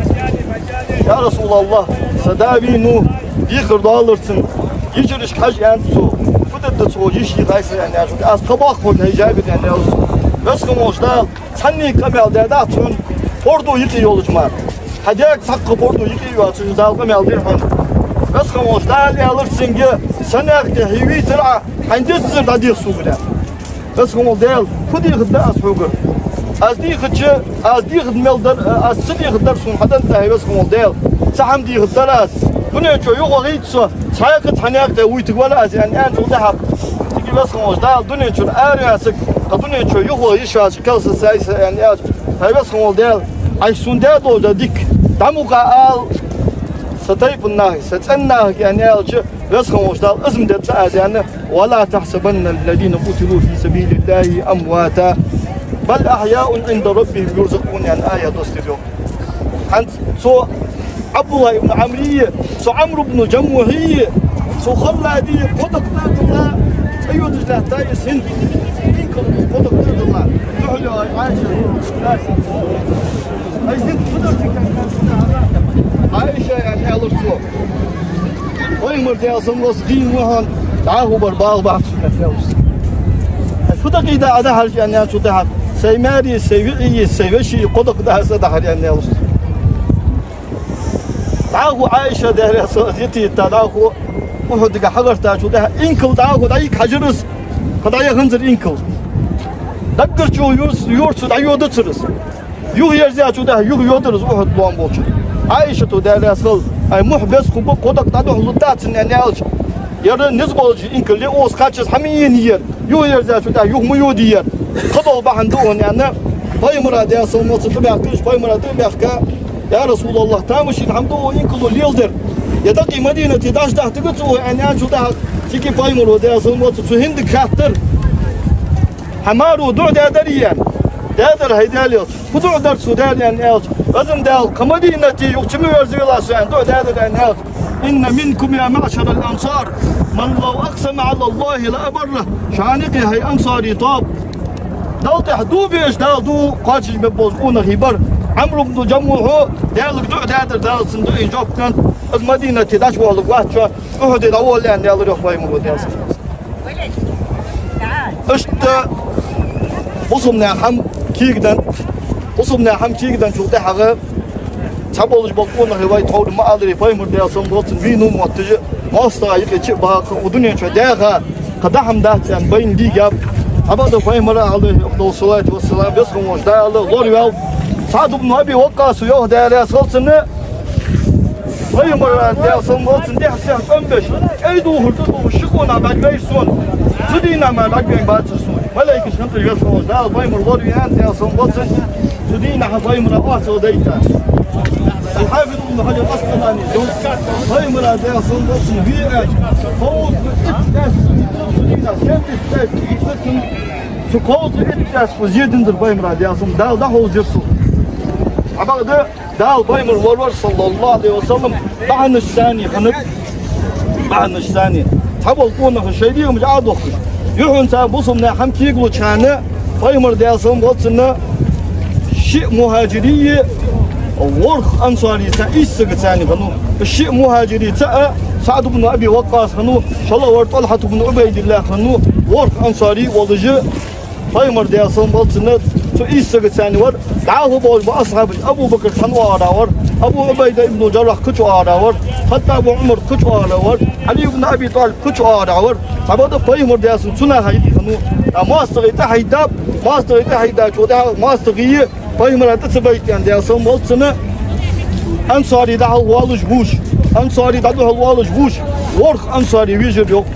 «يا رسول الله, са да вийнав, декхар доаллар цунна, йижарашка хьажа, аьннад цо, фу дергда цо, йиша йихай са», аьнна, аьлча: «Аз кхаъ боаккх хьона, хӀай Джабир», аьнна, аьлар цо. Веза хинна волча Дала цхьанне а къамаьл даьдац хьона, пордув юкъе йолаш мара. Хьа даьга цхьаккха пордув юкъе а йоацаш, Дала къамаьл дир хьона. Веза хинна волча Дала аьлар цунга: «Са наькъа тӀа хьо вийтар Ӏа, хьайна дезар дӀадеха согара». Веза хинна вола Даьла, фу дехаргда аз хьогара? Аз дийхача, аз дехаргда мел дар, аз ца дехаргдар сона хьадаьннад, хӀай Веза хинна вола Даьла. Цхьа хӀама дехаргдар аз. Дунен чу юхавахийта со, цхьаькха а цхьа наькъа тӀа вуйтаргвар аз, аьнна, аьнначул тӀехьагӀа, цига Веза хинна волча Дала дунен чура араваьнна саг, тха дунен чу юхаваха йиш яц, кхел са сай са, аьнна, аьлча: «ХӀай Веза хинна вола Даьла, Ӏайха сона даь долча дика дӀа мукъагӀа ала са тайпан нахага, са цӀен нахага», аьнна, аьлча, Веза хинна волча Дала из ма дергда аз, аьнна: «ولا تحسبن الذين قتلوا في سبيل الله أمواتا بل أحياء عند ربهم يرزقون», аьнна, аят доссадир, йоах. ХӀанз цу Ӏабдуллахь ибн Ӏамри, цу Ӏамр ибн Джамухьи, цу Халлади кхо дакъа тӀа а дилла, цӀа йодаш латта из хӀинца. Инкал кхо дакъа тӀа а дилла. Духьал йоагӀа Ӏайша. Ай, хӀинца фу дар цига? Ӏайша, аьнна, аьлар цо. Пайхамар, Даьла салам хилда цунна, дийна ва хьона, дӀахо бар бала бац, аьнна, аьлар цо. Ай, фу дакъий да Ӏа дахьараш, аьнна, аьлчул тӀехьагӀа: «Сай маьре, сай виӀие, сай вешие кхо дакъа да аз дахьар», аьнна, аьлар цо. ДӀахо Ӏайша, Даьла раьза хилва цунна, йита-йита дӀахо Ухьудага хьагӀертачул тӀехьагӀа инкал дӀахо дӀайига хьажар из, кхы дӀаяханзар инкал. Даггара чу юр-, юрта цо дӀайодацар из. Юхаерзаяьчул тӀехьагӀа юхайодар из Ухьуд лоам болча. Ӏайшата, Даьла раьза хилва цунна: «Ай, мухь беза хургба, кхо дакъа дӀадухьалургдац цунна», аьнна, аьлча, Ер низ болча инкал я, укхаза кхаччалца хӀама ена ер, юхаерзачул тӀехьагӀа юха ма йода ер. Кхыдола бахьан да хьона, аьнна, пайхамара, Даьла салам хилда цунна, тӀабаьхкача, пайхамара тӀабаьхка: «Я РасулаллахӀ, тамашийна хӀама да укх инкало леладер. Е дӀакъий Мадинате дӀачудахьийтаргда цо укхо», аьнна, аьлча, тӀаккха цига пайхамара, Даьла салам хилда цунна, цу хӀинда хаьттар: «Хьа маро дуӀа даьдарий?» аьнна. «Даьдар, хӀай Даьла Элча». «Фу дуӀа дар цо, Даьла?» аьнна аьлча, «Везан Даьла, кхы Мадинате юха ца ма верзавелахь со, аьнна, дуӀа даьдар», аьнна аьлча: «إن منكم يا معشر الأنصار من لو أقسم على الله لأبره». Шоана юкъе, хӀай ансарий тоаба, Далла тӀехьа дув безаш, Дала дув кхоачаш мел болча къонахий бар Ӏамр ибн Джамухьо, Даьлага дуӀа даьдар, Дала цун дуӀайна жоп деннад, из Мадинате дӀачувоаларгвац шо, Ухьуде дӀаволале аьнна, аьлар йоах пайхамара, Даьла салам хилда цунна. Иштта бусалба наьха хӀама кегаденна, бусалба наьха хӀама кегаденначул тӀехьагӀа цхьаболаш бола къонахий, вай тховра ма аллара, пайхамар, Даьла салам хилда цунна, вийнав мотташ, моастагӀа юкъе чу а баха, укх дунен чу даьха кхы даа хӀама дац аьнна байна лийгаб. Цхьабакъда пайхамара, Ӏалайхи афдалу салату вассалам, веза хинна волча Дала лораваьв. СаӀд ибн Аби Ваккъаса йоах, Даьла раьза хилва цунна, пайхамара, Даьла салам хилда цунна, дехьа-сехьа тӀом беш, кӀай духар тӀадувхаш ши къонах бӀаргавайра сона. Цу дийнахьа мара бӀаргавайна бацар сона. Малайкаш хиннад, веза хинна волча Дала пайхамар лораве аьнна, Даьла салам хилда цунна, цу дийнахьа пайхамара оццул дайта. Аль-Хьафиз ибн Хьаджар Ӏаскъаланийс йоах, пайхамара, Даьла салам хилда цунна, ве аьлча, кховзткъа итт даьсса йийцар цу дийнахьа, семьдесят пять йийцар цунна, цу кховзткъа итт даьсса зе динзар пайхамара, Даьла салам, Дала дӀахьовзадир цо. Цхьабакъда Дала пайхамар лоравар, саллаллахӀу Ӏалайхи ва саллам, бахьанаш царна хиннад, бахьанаш царна. Цхьабола къонахий шоай дегӀамаш Ӏодохкаш, юххьанца бусалба наьха хӀама кегалуча хана пайхамар, Даьла салам хилда цунна, шиъ мухьаджирий, ворхӀ ансарий, цхьа ийс саг царна хиннав. Шиъ мухьаджирий цаӀ СаӀд ибн Аби Ваккъас хиннав, шоллагӀвар ТӀалхьат ибн Ӏубайдиллахь хиннав, ворхӀ ансарий волаш, пайхамар, Даьла салам хилда цунна, цу ийс сагаца цхьана вар. ДӀахо болаш бола асхьабаш: Абу Бакр цхьан оагӀорахьа вар, Абу Ӏубайда ибн Джаррахь кхыча оагӀорахьа вар, ХаттӀаба Ӏумар кхыча оагӀорахьа вар, Ӏали ибн Аби ТӀалиб кхыча оагӀорахьа вар. Цхьабакъда пайхамар, Даьла салам, цу наха юкъе хиннав. ТӀаккха моастагӀий тӀехьадаб, моастагӀий тӀехьадачул тӀехьагӀа моастагӀий пайхамара тӀа ца байта аьнна, Даьла салам хилда цунна, ансарий дӀахьалхавоалаш вувш, ансарий дӀадухьалвоалаш вувш, ворхӀ ансарий вижар йоах.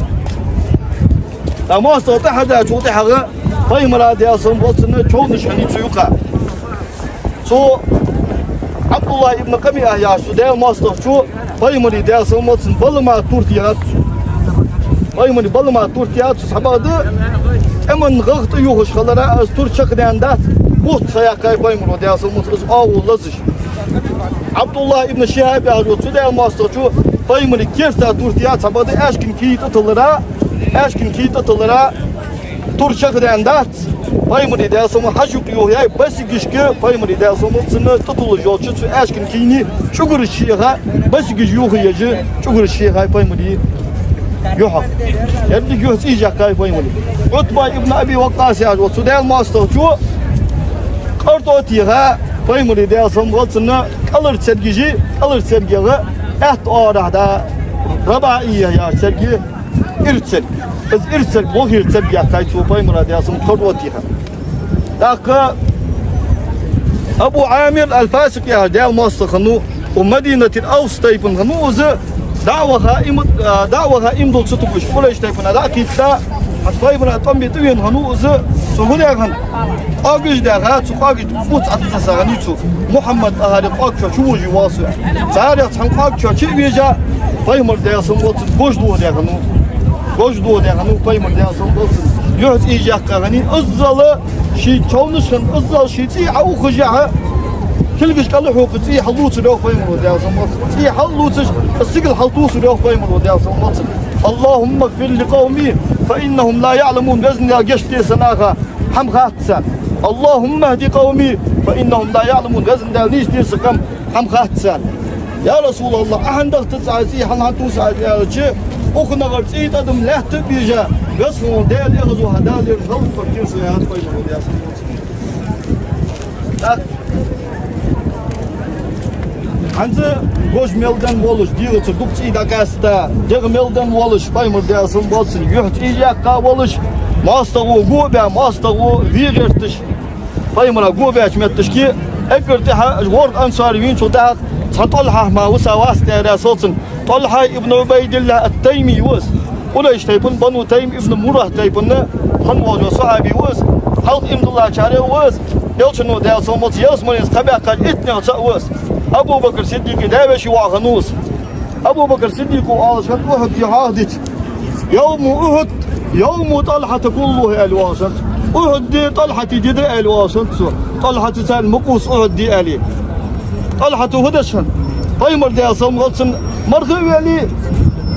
ТӀаккха моастагӀа тӀехьадачул тӀехьагӀа пайхамара, Даьла салам хилда цунна, човнаш хиннай цу юкъа. Цу ӀабдуллахӀ ибн КъамиӀа яхача цу Даьла моастагӀчо пайхамара, Даьла салам хилда цунна, балама тур техад цо. Пайхамара балама тур техад цо, цхьабакъда тӀема гӀагӀ тӀаювхаш хиларах, из тур чакхдаьннадац, бутт ха яьккхай пайхамаро, Даьла салам хилда цунна, из оагӀув лазаш. ӀабдуллахӀ ибн ШихӀаб яхача цу Даьла моастагӀчо пайхамара керта тур техад, цхьабакъда аьшкан кий тӀатилларах, аьшкан кий тӀатилларах тур чакхдаьннадац. Пайхамара, Даьла салам хилда цунна, хьажа юкъе юхаяьй, басигашка пайхамара, Даьла салам хилда цунна, тӀатуллаш йолча цу аьшкан кийна чӀугараш шийхай, басигаш юхаеш чӀугараш шийхай пайхамара юхьах. Еррига юха цӀийша яьккхай пайхамара. Ӏутба ибн Аби Ваккъас яхача цу Даьла моастагӀчо къартӀо техай пайхамара, Даьла салам хилда цунна, кӀалхарча цергаши, кӀалхарча цергех аьтта оагӀорахьа да, РабаӀийя яхача церге, ирча церг. Из ирча церг, вахара церг яьккхай цо пайхамара, Даьла салам хилда цунна, къартӀо техай. ТӀаккха Абу Ӏамир аль-Фасикъ яхаш Даьла моастагӀа хиннав, укх Мадинатера Авс тайпан хиннав из, дӀа а ваха, им, а, дӀа а ваха, иман дилла ца тугаш, Къурайш тайпанах дӀа а кхийтта, хӀанз пайхамара тӀом бе тӀавена хиннав из, цо фу даьд хьона? Къогаш даьха, цу къогаш тӀа буц Ӏотессача хана цо: «Мухьаммад тӀехьара къог чу вожаве воал со». Царех цхьан къог чу чу а вежа, пайхамар, Даьла салам хилда цунна, гож дохадаь хиннав. Гож дохадаь хиннав пайхамар, Даьла салам хилда цунна. Юха цӀийша яьккха хиннай, иззал ший човнаш хинна, иззал ший цӀий Ӏоухаш а, кулгаш кӀалхьокхаш цӀий хьаллувцар йоах пайхамаро, Даьла салам хилда цунна. ЦӀий хьаллувцаш, из сигала хьалтувсар йоах пайхамаро, Даьла салам хилда цунна. «اللهم اغفر لقومي فإنهم لا يعلمون». Везан Даьла, гешт де са наха, хӀама хац царна. «اللهم اهد قومي فإنهم لا يعلمون». Везан Даьла, нийсде са къам, хӀама хац царна. «Я РасулаллахӀ, Ӏа хӀана дахийтац цӀий, хӀана хьалтувсац Ӏа?» аьлча, укханагӀара цӀий тӀадам лаьтта а бежа, Веза хинна вола Даьла, эгӀазло хьа Дала лерхӀа, хьалхара кийра со яхад пайхамаро, Даьла салам хилда цунна. ТӀаккха хӀанз гож мел денна волаш, дегӀацара дукха цӀий дӀакъаьста, дегӀ мел денна волаш, пайхамар, Даьла салам хилда цунна, юха цӀийша яьккха волаш, моастагӀо го а баь, моастагӀо ве гӀерташ, пайхамара го а баьча метташка, эггара тӀехьа ворхӀ ансарий вийначул тӀехьагӀа цхьа ТӀалхьа мара виса вац, Даьла раьза хилва цунна. ТӀалхьа ибн Ӏубайдиллахь ат-Тайми ва из. Къурайш тайпан, Бану Тайм ибн Муррахь тайпан хинна вола сахьаби ва из, хьалха иман диллачарех ва из, Элчано, Даьла салам хилда цунна, ялсмалеца кхаъ баьккхача иттанех цаӀ ва из. Абу Бакр Сиддикъа даь-веший воӀ хиннав из. Абу Бакр Сиддикъо оалаш хиннад Ухьуд ди хьоахадича: «يوم أحد يوم طلحة كله», аьле оалаш хиннад. Ухьуд ди ТӀалхьата ди да, аьле оалаш хиннад цо. ТӀалхьата царна ма къувса Ухьуд ди, аьле. ТӀалхьата фу деш хиннад? Пайхамар, Даьла салам хилда цунна, марха а вели,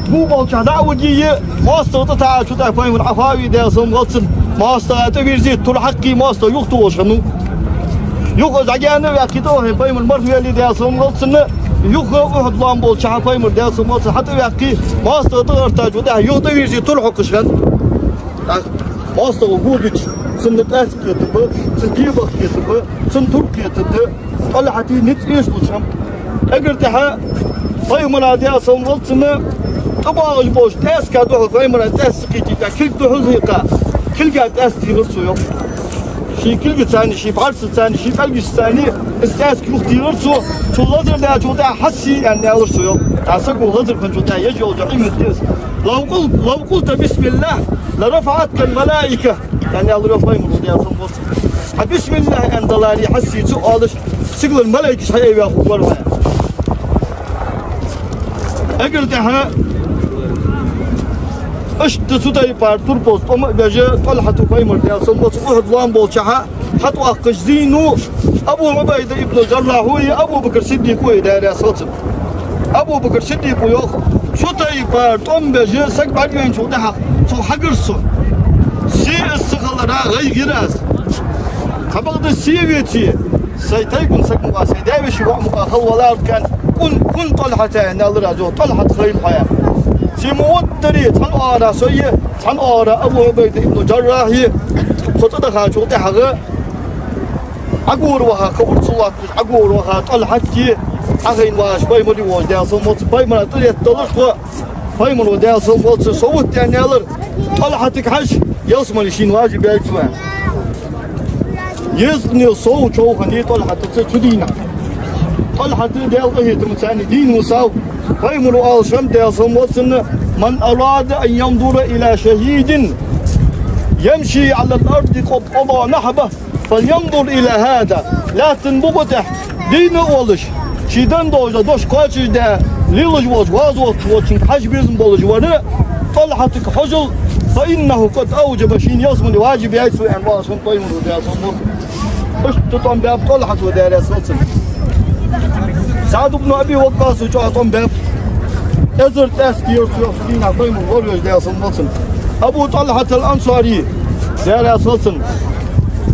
во болча дӀа а виге, моастагӀа тӀатаӀачул тӀехьагӀа Пайхамар Ӏаха а ве, Даьла салам хилда цунна, моастагӀа тӀавийрзе, тур хьаккхе, моастагӀа юхатохаш хиннав. Юха из дӀагаьна а ваьккхе, тӀавахе, Пайхамар марха вели, Даьла салам хилда цунна, юха Ухьуд лоам болча хана Пайхамар, Даьла салам хилда цунна, хьатӀаваьккхе, моастагӀа тӀагӀертачул тӀехьагӀа юхатӀавийрзе тур хьокхаш хиннад. ТӀаккха моастагӀа гучадича, цунна пӀаьраска кхетаргба, цун дегӀах кхетаргба, цун турах кхетаргда, ТӀалхьата низ эшалуча хана. Эггара тӀехьа Пайхамара, Даьла салам хилда цунна, тӀабоагӀаш болча тӀаьска духьал, Пайхамара тӀаьс ца кхийтача, кулг духьал хьекха, кулга тӀаьс тийгӀар цо, йоах. Ший кулгаца, ший бӀаргашца, ший пӀелгашца из тӀаьска юхатийгӀар цо, цо лазар даьчул тӀехьагӀа хьаьсий, аьнна, аьлар цо, йоах. ТӀаккха саго лазар хинначул тӀехьагӀа еш йола Ӏимат да из. «لو قل-, لو قلت بسم الله لرفعتك الملائكة», аьнна, аьлар, йоах, Пайхамара, Даьла салам хилда цунна. Хьа бисмиллахӀ аьнна даларе, хьаьсий ца оалаш, сигалара малайкаш хьаайваь хургвар хьо. Эггара тӀехьа иштта цу тайпара турпалца тӀом а беш, ТӀалхьата Пайхамар, Даьла салам хилда цунна, Ухьуд лоам болча хана хьатӀавоаккхаш зийнав Абу Ӏубайда ибн Джаррахьи Абу Бакр Сиддикъи, Даьла раьза хилда царна. Абу Бакр Сиддикъо йоах: «Цу тайпара тӀом беш саг бӀаргавайначул тӀехьагӀа цох хьагир со. Се из ца хилара гӀайгӀа йир аз. Цхьабакъда се веце, сай тайпан саг мукъагӀа, сай даь-веший воӀ мукъагӀа хила валара кхаьн, кун, кун ТӀалхьата», аьнна, аьлар аз, йоах, ТӀалхьат хийла хьо, аьнна. Се ма ваддаре, цхьан оагӀорахьа со е, цхьан оагӀорахьа Абу Ӏубайда ибн Джаррахьи, тхо цӀадахачул тӀехьагӀа Ӏогора ваха, кхы урс лоатташ Ӏогора ваха ТӀалхьати, Ӏохайна вагӀаш Пайхамари волаш, Даьла салам хилда цунна, Пайхамара тӀадетталаш тхо. Пайхамара, Даьла салам хилда цунна, со вутта, аьнна, аьлар, ТӀалхьатага хьажа, ялсмале шийна важиб яьй цо, аьнна. Езткъанел сов човханнай ТӀалхьатаца цу дийнахьа. ТӀалхьат Даьла къахетамца цхьана дийна висав. Пайхамара оалаш хиннад, Даьла салам хилда цунна: «من أراد أن ينظر إلى شهيد يمشي على الأرض قد قضى نحبه فلينظر إلى هذا». Лаьттан букъа тӀа дийна а волаш, ший даь долча дош кхоачашдаь лелаш волча гӀазота волчунга хьажа безам болаш вар ТӀалхьатага хьажал, «فإنه قد أوجب», шийна ялсмале важиб яьй цо, аьнна, оалаш хиннад Пайхамара, Даьла салам хилда цунна. Иштта тӀом баьб ТӀалхьата, Даьла раьза хилда цунна. СаӀд ибн Аби Ваккъаса чӀоагӀа тӀом баьб. Эзар тӀаьс тийгӀар цо, йоах, цу дийнахьа Пайхамара лоравеш, Даьла салам хилда цунна. Абу ТӀалхьат ал-Ансари, Даьла раьза хилда цунна,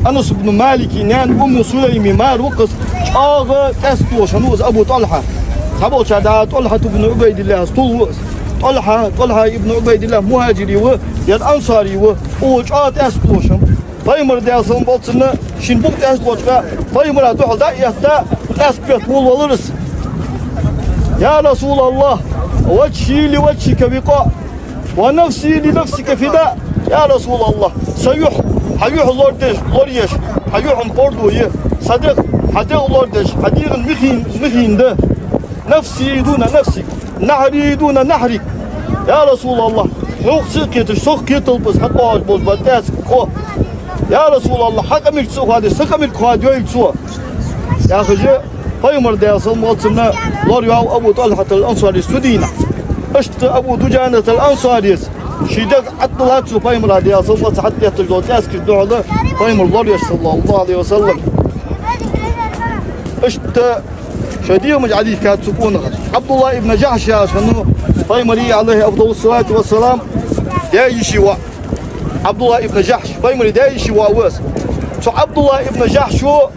Анас ибн Малика наьна Умму Сулайми мар ва-кх из, чӀоагӀа тӀаьс тохаш хиннав из Абу ТӀалхьа. Цхьаболчар дӀа ТӀалхьат ибн Ӏубайдиллахьа тул ва из. ТӀалхьа, ТӀалхьа ибн Ӏубайдиллахь мухӀажири ва, е ансари ва, цо чӀоагӀа тӀаьс тохаш хиннав. Пайхамар, Даьла салам хилда цунна, шийна букъ тӀаьс тохача хана, Пайхамара духьал дӀа а этта, тӀаьс бетта волавелар из. «يا رسول الله، وجهي لوجهك وقاء، ونفسي لنفسك فداء». «Я РасулаллахӀ, са юхь Хьа юхьа лорадеш, лораеш, Хьа юхьан парду я, са дегӀ Хьа дегӀ лорадеш, Хьа дегӀан михийна, михийна да. نفسي دون نفسك، نحري دون نحرك. Я РасулаллахӀ, хьох ца кхеташ, сох кхеталба из хьатӀабоагӀаш болча баттаца хьо. Я РасулаллахӀ, Хьа къамарга ца хоадеш, са къамарга хоадайойла цо», яхаш, Пайхамар, Даьла салам хилда цунна, лораваьв Абу ТӀалхьат ал-Ансарис цу дийнахьа. Иштта Абу Дуджанат ал-Ансарис ший дегӀ ӀотӀадилла цо Пайхамара, Даьла салам хилда цунна, хьатӀаэтташ долча тӀаьскача духьала, Пайхамар лораеш, саллаллахӀу Ӏалайхи ва саллам. Иштта шоай дегӀамаш Ӏодийхкад цу къонаха. Ӏабдуллахь ибн Джахьш яхаш хиннав Пайхамара, Ӏалайхи афдалу ссалату ва ссалам, даь-йиший воӀ. Ӏабдуллахь ибн Джахьш, Пайхамара даь-йиший воӀ ва из. Цу Ӏабдуллахь ибн Джахьшо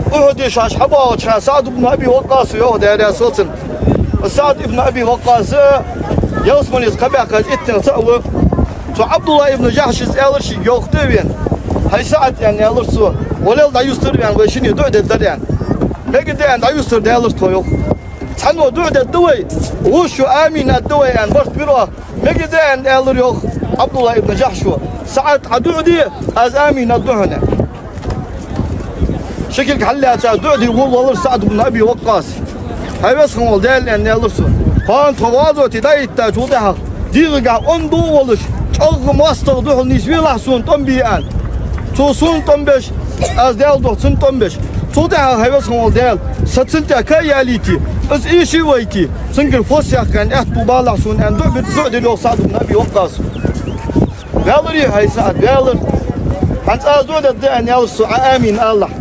Ухьуде шоаш хьабоагӀача хана СаӀд ибн Аби Ваккъаса йоах, Даьла раьза хилда цунна. СаӀд ибн Аби Ваккъас ялсмалеца кхаъ баьккхача иттанех цаӀ ва. Цу Ӏабдуллахь ибн Джахьшас аьлар шийга, йоах, тӀавена: «ХӀай СаӀд, — аьнна, аьлар цо, — валел дӀаюстара вайна, вай шинне дуӀа дергдар», — аьнна. «Мегаргда, — аьнна, — дӀаюстара», — аьлар тхо, йоах. «Цхьанне дуӀа дергда вай, вӀашагӀ амин аргда вай», — аьнна, барт бир оаха. «Мегаргда, — аьнна, аьлар, йоах, Ӏабдуллахь ибн Джахьшо. — СаӀд, Ӏа дуӀа де, аз амин аргда хьона». Ши кулг хьаллаьца дуӀа де волавелар СаӀд ибн Аби Ваккъас. «ХӀай Веза хинна вола Даьла, — аьнна, аьлар цо, — кхоана тхо гӀазоте дӀахӀиттачул тӀехьагӀа ДегӀагахьа онда а волаш, чӀоагӀа моастагӀа духьал нийсвелахь сона тӀом бе аьнна. Цо сона тӀом беш, аз Даьла духьа цунна тӀом беш. Цул тӀехьагӀа, хӀай Веза хинна вола Даьла, са цун тӀа кхайялийте, из эшавайте, цунгара фос яьккха аьнна аьттув балахь сона аьнна дуӀа бир, дуӀа дир йоах СаӀд ибн Аби Ваккъаса. Ваьларий хьо, СаӀд, ваьлар. ХӀанз аз дуӀа дергда аьнна аьлар цо, Ӏа амин алалахь.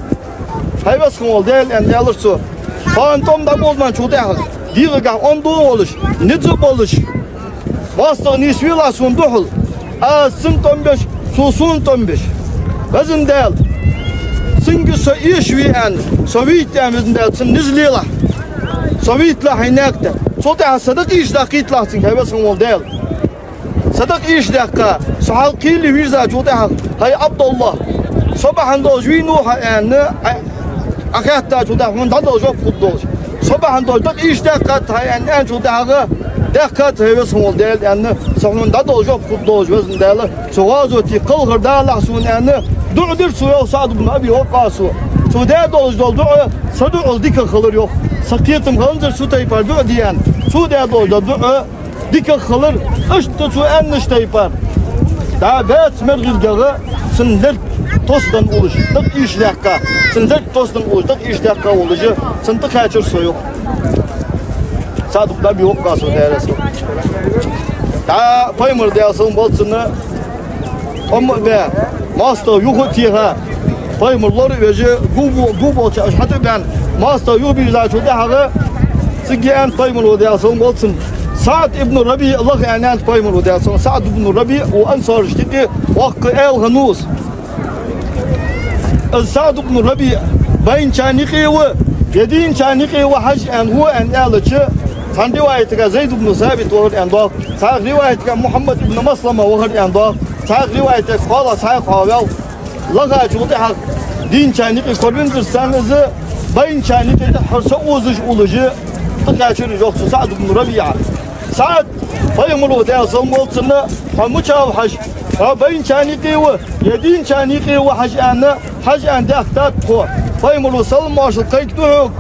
ХӀай Веза хинна вола Даьла, аьнна аьлар цо, кхоана тӀом дӀаболабаьнначул тӀехьагӀа, дегӀагахьа онда а волаш, низ а болаш, моастагӀа нийсвелахь сона духьал, аз цунна тӀом беш, цо сона тӀом беш. Веза Даьла, цунга со эшаве аьнна, со вийта аьнна, Веза Даьла, цунна низ лелахь. Со вийталахь хьай наькъа тӀа. Цул тӀехьагӀа са дакъа эшадаккхийталахь цунга, хӀай Веза хинна вола Даьла. Са дакъа эшадаьккха, со хьалкхеле вийрзачул тӀехьагӀа, хӀай ӀабдаллахӀ, со бахьан долаш вийнав хьо аьнна, Ӏа, Ӏа хаьттачул тӀехьагӀа хьона дӀадала жоп хургдолаш. Со бахьан долаш дакъа эшадаьккхад хьо аьнна, аьнначул тӀехьагӀа, даьккхад, хӀай Веза хинна вола Даьла, аьнна, са хьона дӀадала жоп хургдолаш, Веза Даьла, цу гӀазоте кхалхар далахь сона аьнна, дуӀа дир цо йоах СаӀд ибн Аби Ваккъаса. Цо даь долаш дола дуӀа са дуӀал дикагӀа хилар йоах. Са кхетам хиннзар цу тайпара дуӀа де аьнна. Цо даь долаш дола дуӀа дикагӀа хилар, иштта цо аьннача тайпара. ДӀа баьццара мергӀилгагӀа цун лерг тосденна уллаш, дакъа эшадаьккха, цун лерг тосденна уллаш, дакъа эшадаьккха волаш, цунна тӀакхаьчар со йоах. СаӀд ибн Аби Ваккъаса, Даьла раьза хилва. ДӀа Пайхамар, Даьла салам хилда цунна, тӀом а баь, моастагӀа юха а теха, Пайхамар лоравеш, гу бо-, гу болча аш хьатӀабаьнна, моастагӀа юха бийрзачул тӀехьагӀа, цига аьннад Пайхамаро, Даьла салам хилда цунна, СаӀд ибн РабиӀ лаха аьннад Пайхамаро, Даьла салам, СаӀд ибн РабиӀ ва ансарашта юкъе воккха аьла хиннав из. Из СаӀд ибн РабиӀ байначарна юкъе ва, е дийначарна юкъе ва хьажа аьнна, ва аьнна аьлча, цхьан риваятага Зайд ибн Сабит вахар аьнна доагӀа, цхьан риваятага Мухьаммад ибн Маслама вахар аьнна доагӀа, цхьан риваятага кхоалагӀа цхьа кхоаваьв. Лахачул тӀехьагӀа дийначарна юкъе коравензар царна из, байначарна юкъе тӀехьара са озаш уллаш, тӀакхаьчар из йоах цу СаӀд ибн РабиӀа. СаӀд, Пайхамаро, Даьла салам хилда цунна, хьо мича ва хьажа? Хьо байначарна юкъе ва, е дийначарна юкъе ва хьажа аьнна, хьажа аьнна даьхкад тхо. Пайхамаро, салам-моаршал кхайкаду хьога,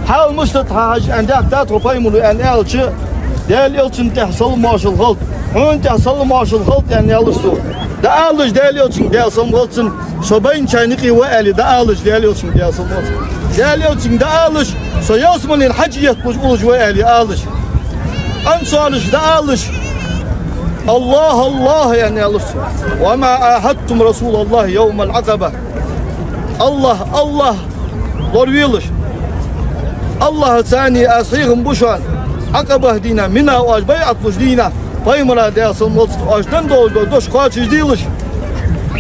хьал мишта да хьа хьажа аьнна даьхкад тхо Пайхамаро аьнна аьлча, Даьла Элчанна тӀехьа салам-моаршал хилда, хьона тӀехьа салам-моаршал хилда аьнна аьлар цо. ДӀаалалаш Даьла Элчанга, Даьла салам хилда цунна, со байначарна юкъе ва аьле, дӀаалалаш Даьла Элчанга, Даьла салам хилда цунна. Даьла Элчанга дӀаалалаш, со ялсмален хьаж етталуш уллаш ва аьле, алалаш. Ансарашка дӀаалалаш, АллахӀ, АллахӀ аьнна аьлар цо. وما عاهدتم رسول الله يوم العقبة. АллахӀ, АллахӀ лоравелаш. АллахӀаца аз хьехам бу шоана, Ӏакъабат дийнахьа, Мина оаш байӀат луш дийнахьа, Пайхамара, Даьла салам хилда цунна, оаш денна долаш дола дош кхоачашделаш.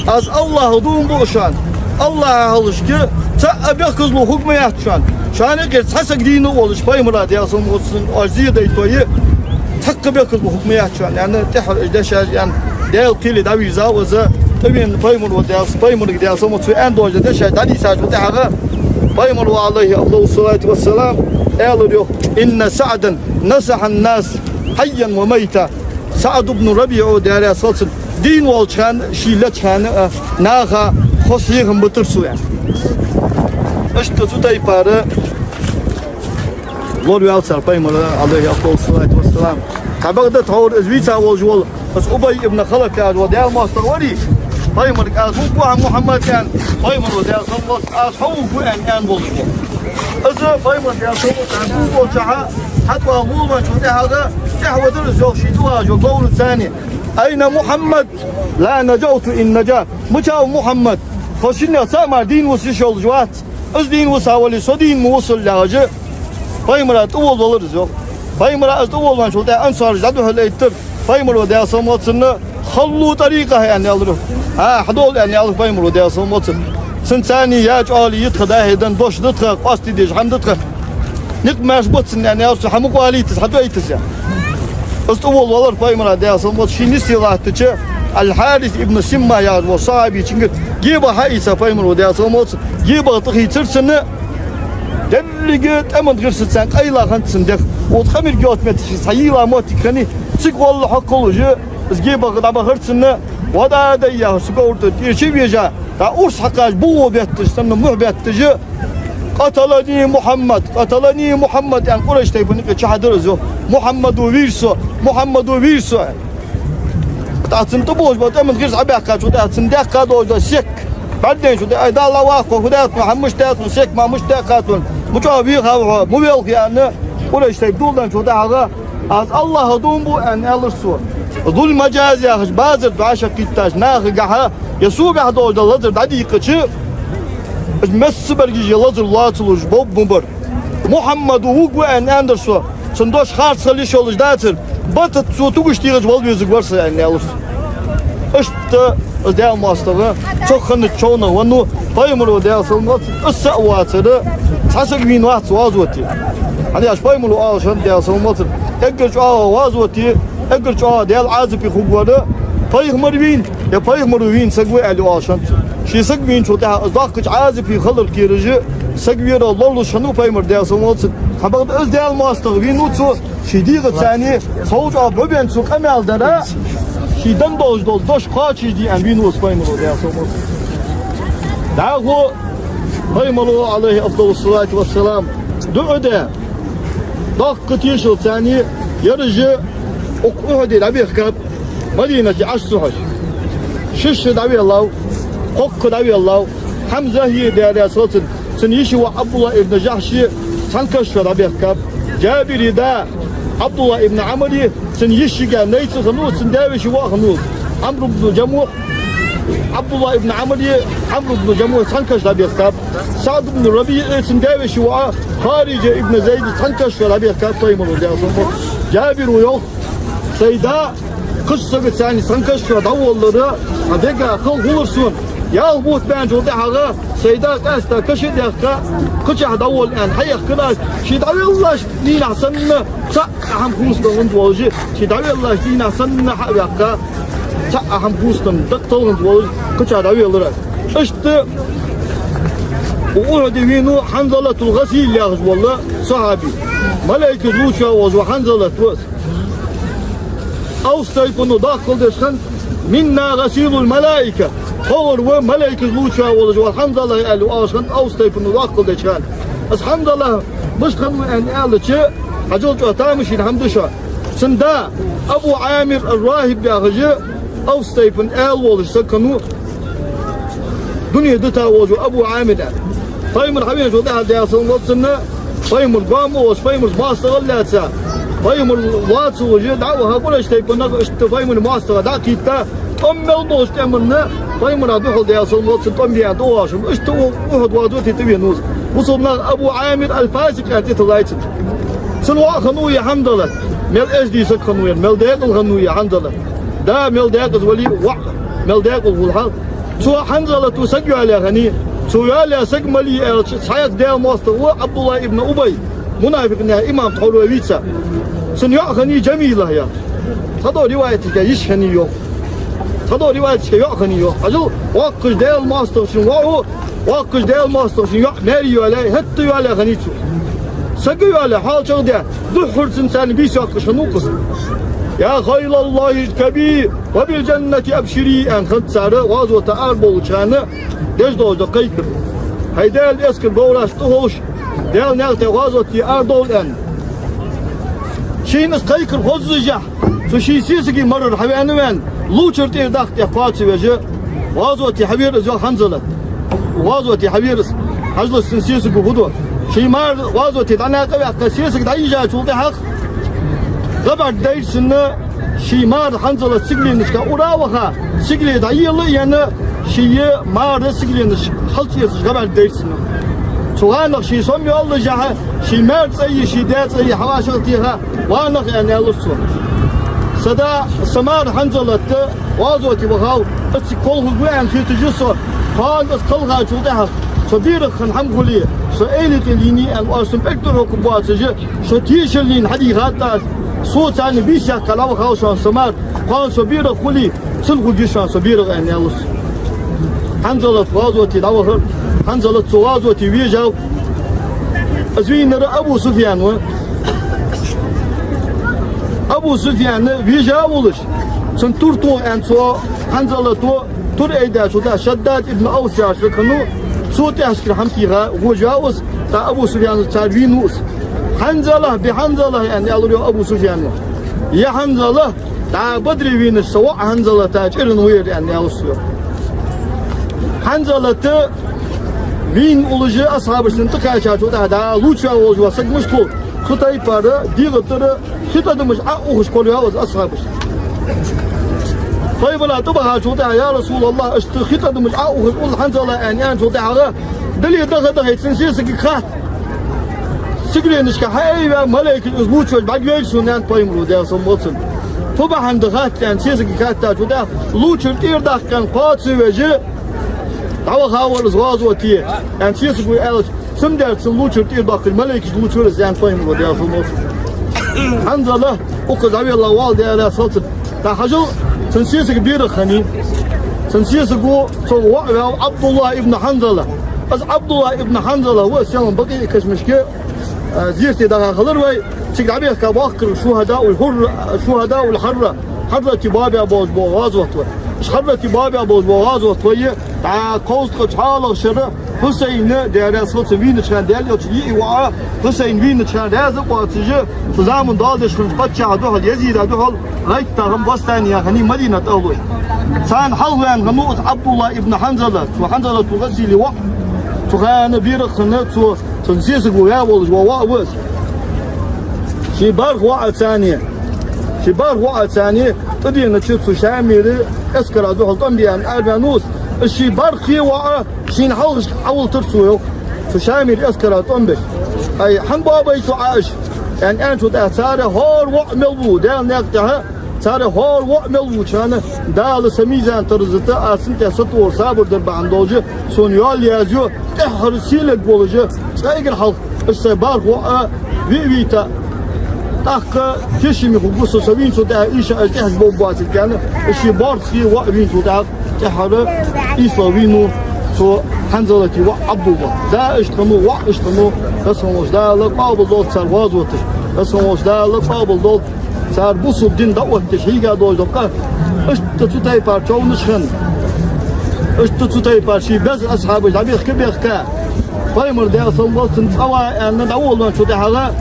Аз АллахӀах дув буъ шоана. АллахӀах хьалхашка цхьаккха бехказло хургма яц шоана. Шоана юкъера цхьа саг дийна а волаш, Пайхамара, Даьла салам хилда цунна, оаш зе дайтой, цхьаккха бехказло хургма яц шоана, аьнна, тӀехьа уж дешаш, аьнна, Даьла кхеле дӀавийрзав из, тӀавена Пайхамаро, Даьла, Пайхамарга, Даьла салам хилда цунна, цо аьнна долаш дола дешаш дӀадийцачул тӀехьагӀа, Пайхамаро, عليه أفضل الصلاة والسلام, аьлар йоах: إن سعدا نصح الناس حيا وميتا. СаӀд ибн РабиӀа, Даьла раьза хилва цунна, дийна волча хана, ше леча хана а наха хоза хьехам битар цо, аьнна. Иштта цу тайпара лораваьв цар Пайхамар, عليه أفضل الصلاة والسلام. Цхьабакъда тхьовра из вийца волаш вола, из Убай ибн Халаф яхаш вола Даьла моастагӀа варий, Пайхамарга: «Аз вувргва хьо, Мухьаммад?» — аьнна. Пайхамаро, Даьла салам хилда цунна: «Аз хьо вувргва», — аьнна, аьнна волаш вола. Из Пайхамар, Даьла салам хилда цунна, вувргволча хьа, хьатӀаваха волавенначул тӀехьагӀа, тӀехьа вадар из йоах, ший тӀавахача говраца: «أين محمد؟ لا نجوت إن نجا». Мича ва Мухьаммад? Тхо шиннех цаӀ мара дийна виса йиш йолаш вац. Из дийна висавале, со дийна ма висал, яхаш, Пайхамара тӀаволавалар из йоах. Пайхамара из тӀаволавенначул тӀехьагӀа ансараша дӀадухьалъайттар Пайхамаро, Даьла салам хилда цунна: «خلوا طريقه», — аьнна аьлар. «Хьа, хьадола», — аьнна аьлар Пайхамаро, Даьла салам хилда цунна. Цунца я чӀоагӀа йита тха дӀа-хьа денна дош да тха, къоастаде дезаш хӀама да тха. Никъ маьрша бац цунна, аьнна аьлар цо, хьа ма къоалийта из, хьатӀавайта из, аьнна. Из тӀаволавалар Пайхамара, Даьла салам хилда цунна, ший нийсса латтача, Аль-Хьарис ибн Симма яхаш волча сахьабийчунгара гебагӀа хьаийца Пайхамаро, Даьла салам хилда цунна, гебагӀа тӀахийцар цунна, деррига тӀема гӀирсаца къайла хиннад цун дегӀ. Укх къамарга йоацача метте цхьа йийла моттиг хиннай, цига гӀолла хьокхалуш, из гебагӀа дӀабахар цунна, «ВадӀа адай» яхаш цу говра тӀа тӀера чу а вежа, дӀа урс хьакхача бугӀо бетташ санна мухь бетташ, «قتلني محمد، قتلني محمد», аьнна, Къурайш тайпан юкъе чухьадар из, йоах. «Мухьаммада вийр со, Мухьаммада вийр со», аьнна. ТӀаккха цунна тӀаболаш бола тӀема гӀирс Ӏобаьккхачул тӀехьагӀа цунна даьккха долаш дола сек бӀаргадайначул тӀехьагӀа: «Ай, Далла ваккха, фу даьд хьона, хӀама мишта даьд хьона, сек ма мишта даьккхад хьона, мичахьа веха хьо, ма велха», аьнна, Къурайш тайпа дулданначул тӀехьагӀа: «Аз Аллахӏах дув буъ», аьнна, аьлар цо. Зул-Мажаз яхача базар дӀашагӀкхийттача нахагахьа, е согахь долаш дола лазар дӀадийкъача, уж месса берригаш е лазар лоацалуш бовб ма бар. «Мухьаммад вувргва», аьнна, аьннадар со. Цун дош харц хила йиш йолаш дацар. Бата цо тугаш техача вала везаргвар со, аьнна, аьлар цо. Иштта из Даьла моастагӀа цу хана човнах веннав, пайхамара, Даьла салам хилда цунна, исса а вацар, цхьа саг вийна вац гӀазоте. ХӀана аьлча пайхамара оалаш хиннад, Даьла салам хилда цунна: «Эггара чӀоагӀа гӀазоте, эггара чӀоагӀа Даьла Ӏазапе хургвар пайхамар вийна, е пайхамара вийна саг ва», аьле оалаш хиннад цо. Ший саг вийначул тӀехьагӀа из доккхача Ӏазапе хилар кхераш, саг вера лорлуш хиннав пайхамар, Даьла салам хилда цунна. Цхьабакъда из Даьла моастагӀа вийнав цо, ший дегӀаца цхьана цхьа чӀоагӀа бӀу бен цо къамаьл дар, ший даь долаш дола дош кхоачашде аьнна вийнав из пайхамара, Даьла салам хилда цунна. ДӀахо пайхамара, Ӏалайхи афдалу ссалату вассалам, дуӀа даь, доккха тешал царна ераш укх Ухьуде дӀабехкаб, Мадинате Ӏаш ца хьожаш. Шишша дӀавеллав, кхокка дӀавеллав, Хьамза хье, Даьла раьза хилва цунна, цун йиший воӀ Ӏабдуллахь ибн Жахьши цхьан каша чу дӀабехкаб. Джабира да Ӏабдуллахь ибн Ӏамри цун йишийга найц хиннав, цун даь-веший воӀ хиннав Ӏамр ибн Джамухь. Ӏабдуллахь ибн Ӏамри, Ӏамр ибн Джамухь цхьан каша дӀабехкаб. СаӀд ибн РабиӀи цун даь-веший воӀ Хариджа ибн Зайд цхьан каша дӀабехкаб пайхамара, Даьла салам хилда цунна. Джабира йоах: «Сай да кхыча сагаца цхьана цхьан каша чу дӀаволлар, хьа дега хала хулар сона. Ялх бутт баьнначул тӀехьагӀа сай да къаьстта каша а даьккха, кхычахьа дӀаволла аьнна, хьаехкар аз. Ше дӀавеллача дийнахьа санна цхьаккха хӀама хувцадаланза волаш, ше дӀавеллача дийнахьа санна хьа а ваьккха, цхьаккха хӀама хувцадаланза, дакъа таланза волаш, кхычахьа дӀавеллар аз». Иштта Ухьуде вийнав Хьанзалатул ГӀасил яхаш вола сахьаби. Малайкаш лувчаваь волаш вола Хьанзалат ва из. Авс тайпано доккхал деш хиннад: «منا غسيل الملائكة». Тхогара ва малайкаш лувчаваь волаш вола Хьанзала, аьле оалаш хиннад Авс тайпано доккхал деча хана. Из Хьанзала мишта хиннав аьнна аьлча, хьажал чӀоагӀа тамашийна хӀама да шоана. Цун да Абу Ӏамир ар-РахӀиб яхаш Авс тайпан аьла волаш саг хиннав, дуне дита волаш ва Абу Ӏамир аьнна. Пайхамар хьавеначул тӀехьагӀа, Даьла салам хилда цунна, пайхамар гоама волаш, пайхамарца моастагӀал лаьца, пайхамар лоацалуш дӀа а ваха, Къурайш тайпан нах иштта пайхамара моастагӀа дӀа а кхийтта, тӀом мел болча тӀема пайхамара духьал, Даьла салам хилда цунна, тӀом бе аьнна тӀавоагӀаш хиннав. Иштта Ухьуд гӀазоте тӀавенав из. Бусалба наха Абу Ӏамир аль-Фасикъ аьнна тӀатиллай цунна. Цун воӀ хиннав из Хьанзалат. Мел эздий саг хиннав из, мел даькъала хиннав из Хьанзалат. Да мел даькъаза вале а, воӀ мел даькъала хул хьал. Цу Хьанзалата саг йоалаяь хиннай. Цо йоалаяь саг малий аьлча, цхьаькха Даьла моастагӀа ва Ӏабдуллахь ибн Убай, мунафикъ наьха имам, тхьовра вай вийца. Цун йоӀ хиннай Джамилахь яхаш. Цхьадолча риваяташка йиша хиннай йоах. Цхьадолча риваяташка йоӀ хиннай йоах. Хьажал, воккхача Даьла моастагӀчун воӀо, воккхача Даьла моастагӀчун йоӀ маьре йоалаяь, хӀаьта йоалаяь хиннай цо. Саг а йоалаяь, хьоалчагӀа даь, духхьал цунна царна бийса йоаккхаш хиннав-кх из. «يا خيل الله اركبي وبالجنة أبشري», аьнна хиннад цар гӀазота арабовлача хана деш долаш дола кхайкар. «ХӀай Даьла эскар, говраш тӀаховша, Даьла наькъа тӀа гӀазоте арадовла», аьнна. Шийна из кхайкар хоззашехь, цу ший сесага марар хьавена а вена, лувчар тӀера даха тӀех кхоачавеш, гӀазоте хьавера из, йоах, Хьанзалат. ГӀазоте хьавера из. Хьажал, цун сесаго фу ду. Ший мар гӀазоте дӀанакъа а ваьккха, сесаг дӀайийжачул тӀехьагӀа гӀа бӀаргадайра цунна, ший мар Хьанзалат сигаленашка ура а ваха, сигале дӀаелла а ена, ший мар сигаленаш хьалчӀецаш гӀа бӀаргадайра цунна. Цу гӀанах ший сом йоаллашехь, ший маьра цӀа а, ший даь цӀа а хьавӀашагӀтеха: «Ва нах, — аьнна, аьлар цо, — са да, са мар Хьанзалат гӀазоте вахав, аз цига кхалхаргва аьнна хеташ я со. Кхоана аз кхалхачул тӀехьагӀа со берах хинна хӀама хуле, со эйле тӀа лийннай аьнна, оаш сона пӀелг тӀахьокхаргвоацаш, со тешал лийнна хьадийхад аз. Со царна бийса яьккха дӀавахав шоана са мар. Кхоана со берах хуле, цунна хургья шоана со берах», — аьнна, аьлар цо. Хьанзалат гӀазоте дӀавахар. Хьанзалат цу гӀазоте вежав. Из вийнар Абу Суфьян ва. Абу Суфьян вежа а волаш, цун тур тоха аьнна цо, Хьанзалато тур айдачул тӀехьагӀа Шаддад ибн Авс яхаш саг хиннав, цо тӀехьашкара хӀама теха гӀожавав из. ТӀаккха Абу Суфьяна цар вийнав из. «ХӀанзала, би ХӀанзала», аьнна, аьлар йоах Абу Суфьяна. «Я ХӀанзала, дӀа Бадре вийнача са воӀ ХӀанзалата чӀирна ва ер», аьнна, аьлар цо йоах. ХӀанзалат вийна уллаш асхьабашта тӀакхаьчачул тӀехьагӀа дӀа лувчаваь волаш ва саг мишта хул, цу тайпара дегӀа тӀара хи тӀадамаш Ӏоухаш кораваьв из асхьабаш. Пайхамара тӀабахачул тӀехьагӀа: «Я РасулаллахӀ, иштта хи тӀадамаш Ӏоухаш улл ХӀанзала», аьнна, аьнначул тӀехьагӀа, дале даха-дахе цун сесагага хаьттад. Сигаленашка хьаайваь, малайкаш из лувчавеш бӀаргавайра сона, аьннад Пайхамаро, Даьла салам хилда цунна. Фу бахьан да хаьттача, аьнна, сесагага хаьттачул тӀехьагӀа, лувчар тӀера даьккха кхоачавеш, дӀаваха вар из гӀазоте, аьнна, сесаго аьлча, цудухьа цун лувчар тӀера доаккхаш малайкаш лувчавир из, аьннад Пайхамаро, Даьла салам хилда цунна. ХӀанзала укхаза дӀавелла воал, Даьла раьза хилва цунна. ТӀаккха хьажал, цун сесаг берах хиннай. Цун сесаго цо воӀ ваьв ӀабдуллахӀ ибн ХӀанзала. Из ӀабдуллахӀ ибн ХӀанзала ва из селхан БакъиӀ кашамашка, а, зерате даха хилар вай. Цига дӀабехка бохкар шухӀадаул Хьурра, шухӀадаул Хьарра, Хьаррати Бабаи болаш бола гӀазот ва. Уж Хьаррати Бабаи болаш бола гӀазот вай, тӀаккха кховзткъа чу хьалхарча шера Хьусайн, Даьла раьза хилва цунна, вийнача хана, Даьла Элча йиъ воӀ Хьусайн вийнача хана раьза а кхоачаш, цу заман доал деш хиннача паччахьа духьал, Язида духьал гӀайттача хана восстани яь хиннай Мадинат ахӀлой. Царна хьалхаваьнна хиннав из ӀабдуллахӀ ибн ХӀанзала, цу ХӀанзалатул ГӀасили воӀ. Цу хана берах хинна цо, цун сесаго ваь волаш вола воӀ ва из. Ший бархӀ воӀаца, ший бархӀ воӀаца тӀаденача цу Шамера эскара духьал тӀом бе аьнна араваьннав из. Из ший бархӀ воӀ шийна хьалхашка Ӏовиллийтар цо йоах, цу Шамера эскара тӀом беш. «Ай, хӀана боабайт Ӏа уж?» аьнна, аьнначул тӀехьагӀа, царех хӀара воӀ мел ва, Даьла наькъа тӀа, царех хӀара воӀ мел ваьча хана, Дала са мизан-тараза тӀа аз цунна тӀа сатохар, сабар дар бахьан долаш, сона ял язъю, тӀеххьара сийлаг волаш, цкъа эггара хьалха уж са бархӀ воӀ ве а вийта, тӀаккха кхы ший михугу со, со вийначул тӀехьагӀа иштта аз тӀехьа бовргбоацилга аьнна, из ший бархӀ воӀ вийначул тӀехьагӀа тӀеххьара ийслагӀа вийнав цу ХӀанзалата воӀ ӀабдуллахӀ. Да иштта хиннав, воӀ иштта хиннав, Веза хинна волча Дала къоабал долда цар гӀазоташ, Веза хинна волча Дала къоабал долда цар бусалба дин дӀаоттадеш хьийга долаш дола къа. Иштта цу тайпара човнаш хинна, иштта цу тайпара ший беза асхьабаш дӀабехка-бехка, Пайхамар, Даьла салам хилда цунна, цӀавала аьнна дӀаволавенначул тӀехьагӀа,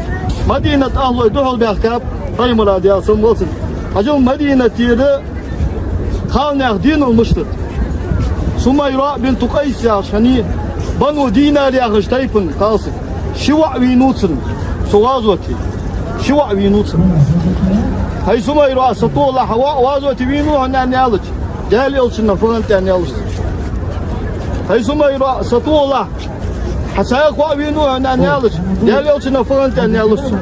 Мадинат ахӀлой духьал баьхкаб Пайхамара, Даьла салам хилда цунна. Хьажал, Мадинатера кхалнаьха денал мишта да. Сумайра бинту Къайс яхаш хиннай, Бану Динар яхача тайпан кхалсаг. Ши воӀ вийнав цун цу гӀазоте. Ши воӀ вийнав цун. «ХӀай Сумайра, сатохалахь, хьа воӀ гӀазоте вийнав хьона», аьнна аьлча, Даьла Элчано: «Фу хиннад?» аьнна аьлар цо. «ХӀай Сумайра, сатохалахь, хьа цхьаькха воӀ вийнав хьона?» аьнна аьлча, Даьла Элчано: «Фу хиннад?» аьнна аьлар цо.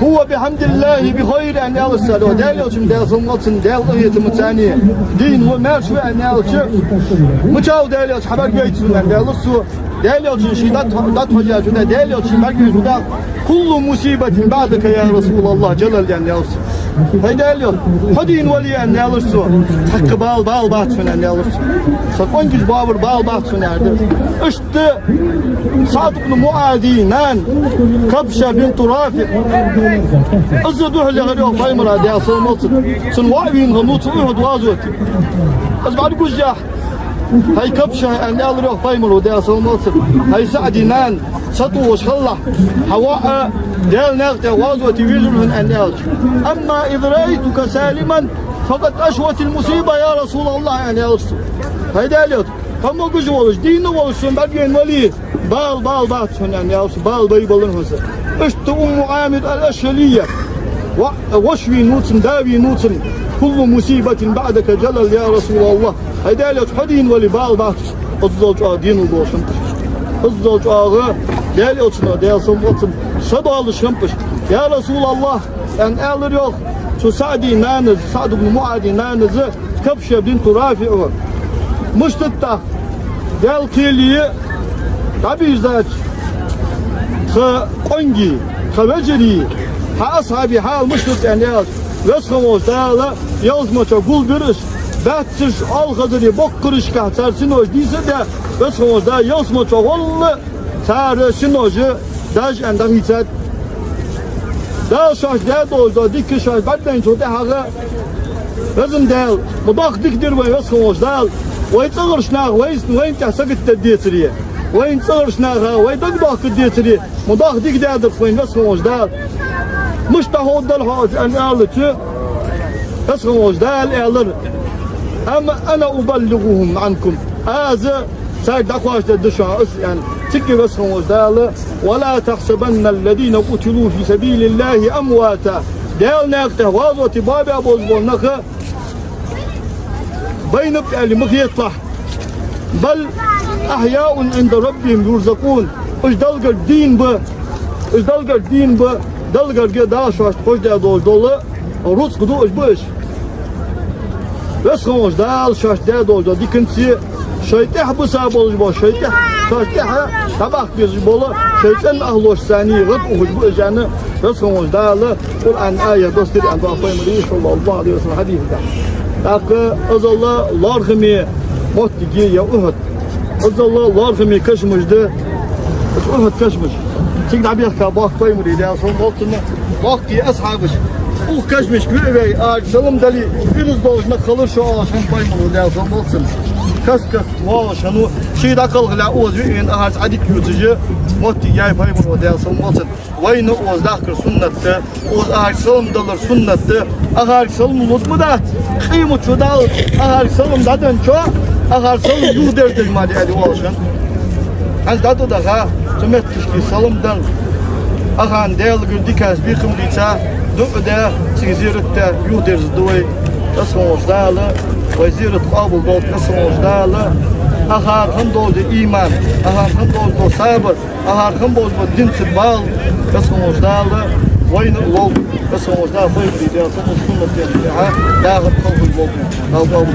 «هو بحمد الله بخير», аьнна аьлар цо. Даьла Элчано, Даьла салам хилда цунна, Даьла къахетамца дийна ва, маьрша ва аьнна аьлча, мичав Даьла Элча, хьабӀаргавайта сона, аьнна аьлар цо. Даьла Элчано ший дӀатӀа-, дӀатӀахьежача, Даьла Элчано бӀаргавайча: «كل مصيبة بعدك يا رسول الله جلل», аьнна аьлар цо. «ХӀай Даьла Элча, хьо дийна вале, аьнна аьлар цо, цхьаккха бала, бала бац хьона», аьнна аьлар цо. «Са къонгаш боабар бала бац хьона», аьлар. Иштта СаӀд ибн МуӀаза нана Кабша бинту РафиӀ, из духьал яхар йоах Пайхамара, Даьла салам хилда цунна. Цун воӀ вийна хиннав цу Ухьуд гӀазоте. Из бӀаргагуш яхь: «ХӀай Кабша, — аьнна аьлар йоах Пайхамаро, Даьла салам хилда цунна, — хӀай СаӀда нана, сатохаш хилалахь, хьа воӀ Даьла наькъа тӀа гӀазоте везар хьона», аьнна аьлча. «أما إذ رأيتك سالما فقد أشوت المصيبة يا رسول الله», аьнна аьлар цо. «ХӀай Даьла Элча, хьо могаш волаш, дийна волаш сона бӀаргавайна вале, бала, бала бац хьона», аьнна аьлар цо, «бала байбалар хьона са». Иштта Умму Ӏамир ал-Ашхьалия, ва-, воша вийнав цун, да вийнав цун: «كل مصيبة بعدك جلل يا رسول الله». «ХӀай Даьла Элча, хьо дийна вале, бала бац». Иззал чӀоагӀа денал долаш хиннаб уж. Иззал чӀоагӀа Даьла Элчано, Даьла салам хилда цунна, са долаш хиннаб уж. «Я РасулаллахӀ, — аьнна аьлар йоах цу СаӀда нанас, СаӀд ибн МуӀаза нанас, Кабша бинту РафиӀа, — мишта да тӀаккха Даьла кхеле дӀабийрзача тха къонгий, тха вежарий, хьа асхьабий хьал мишта да?» аьнна аьлча, Веза хинна волча Дала ялсмале чу гулбир уж, баьццаш оалхазара боккхарашкахьа цар синош дийца а даь, Веза хинна волча Дала ялсмале чу гӀолла цар синош дажа аьнна дӀахийцад. Дала шоашта даь долаш дола дика шоаш бӀаргадайначул тӀехьагӀа: «Веза Даьла, ма доккха дика дир вайна Веза хинна волча Дала, вай цӀагӀарча наха вайна, вайна тӀа сагатдергдацаре. Вайна цӀагӀарча наха вай дагадоаккхаргдацаре, ма доккха дика даьдар вайна Веза хинна волча Дала. Мишта хьо дӀахьоргда хьо из, аьнна, аьлча, Веза хинна волча Дала аьлар: «أم أنا أبلغهم عنكم». Аз царга дӀакхоачашдергда шоана из, аьнна. Цига Веза хинна волча Дала: «ولا تحسبن الذين قتلوا في سبيل الله أمواتا». Даьла наькъа тӀа гӀазоте боабаь болаш бола нах байнаб аьле ма хеталахь. «بل أحياء عند ربهم يرزقون». Уж Далла гарга дийна ба. Уж Далла гарга дийна ба. Далла гарга Дала шоашта хоздаь долаш дола рузкъа да уж, ба уж. Веза хинна волча Дала шоашта даь долаш дола диканца шоай тӀехьа биса болаш бола, шоай тӀехьа, шоашта тӀехьа дӀабахка безаш бола шоай цӀен ахлошца гӀадухаш ба уж, аьнна, Веза хинна волча Дала Къуръана аят доссадир, аьнна, пайхамара, صلى الله عليه وسلم, хьадиса тӀа. ТӀаккха иззал лоархӀаме моттиг я Ухьуд. Иззал лоархӀаме кашамаш да Ухьуд кашамаш. Цига дӀабехка бохк пайхамара, Даьла салам хилда цунна, бохк асхьабаша. Укх кашамашка виъ вай, Ӏа салам дале, ираз долаш нах хилар шо, оалаш хиннав пайхамара, Даьла салам хилда цунна. Каст-каста воалаш хиннав, ше дӀакхалхалехь укхаза виъ вена, ахарца Ӏадика ювцаш моттиг яьй пайхамара, Даьла салам хилда цунна. Вайна укхаза дахкар суннат да, укхаза ахарга салам далар суннат да, ахарга салам лургдац. Къемат шу даллалца ахарга салам дӀаденначоа, ахарга салам юхадерзадергда ма дий, аьнна, оалаш хиннав. ХӀанз дӀатӀадаха, цу метташка салам даь, ахарна Даьлагара дикача бекхам дийца, дуӀа даь, цига зиярат даь юхадерзаргда вай. Веза хинна волча Дала вай зиярат къоабал долда, Веза хинна волча Дала ахарга хинна долаш дола иман, ахарга хинна долаш дола сабар, ахарга хинна болаш бола динца бала, Веза хинна волча Дала вайна а лолда, Веза хинна волча Дала пайхамара, Даьла салам хилда цунна, суннатах тӀехьа дахар халхаш болба, Дала къоабал долда.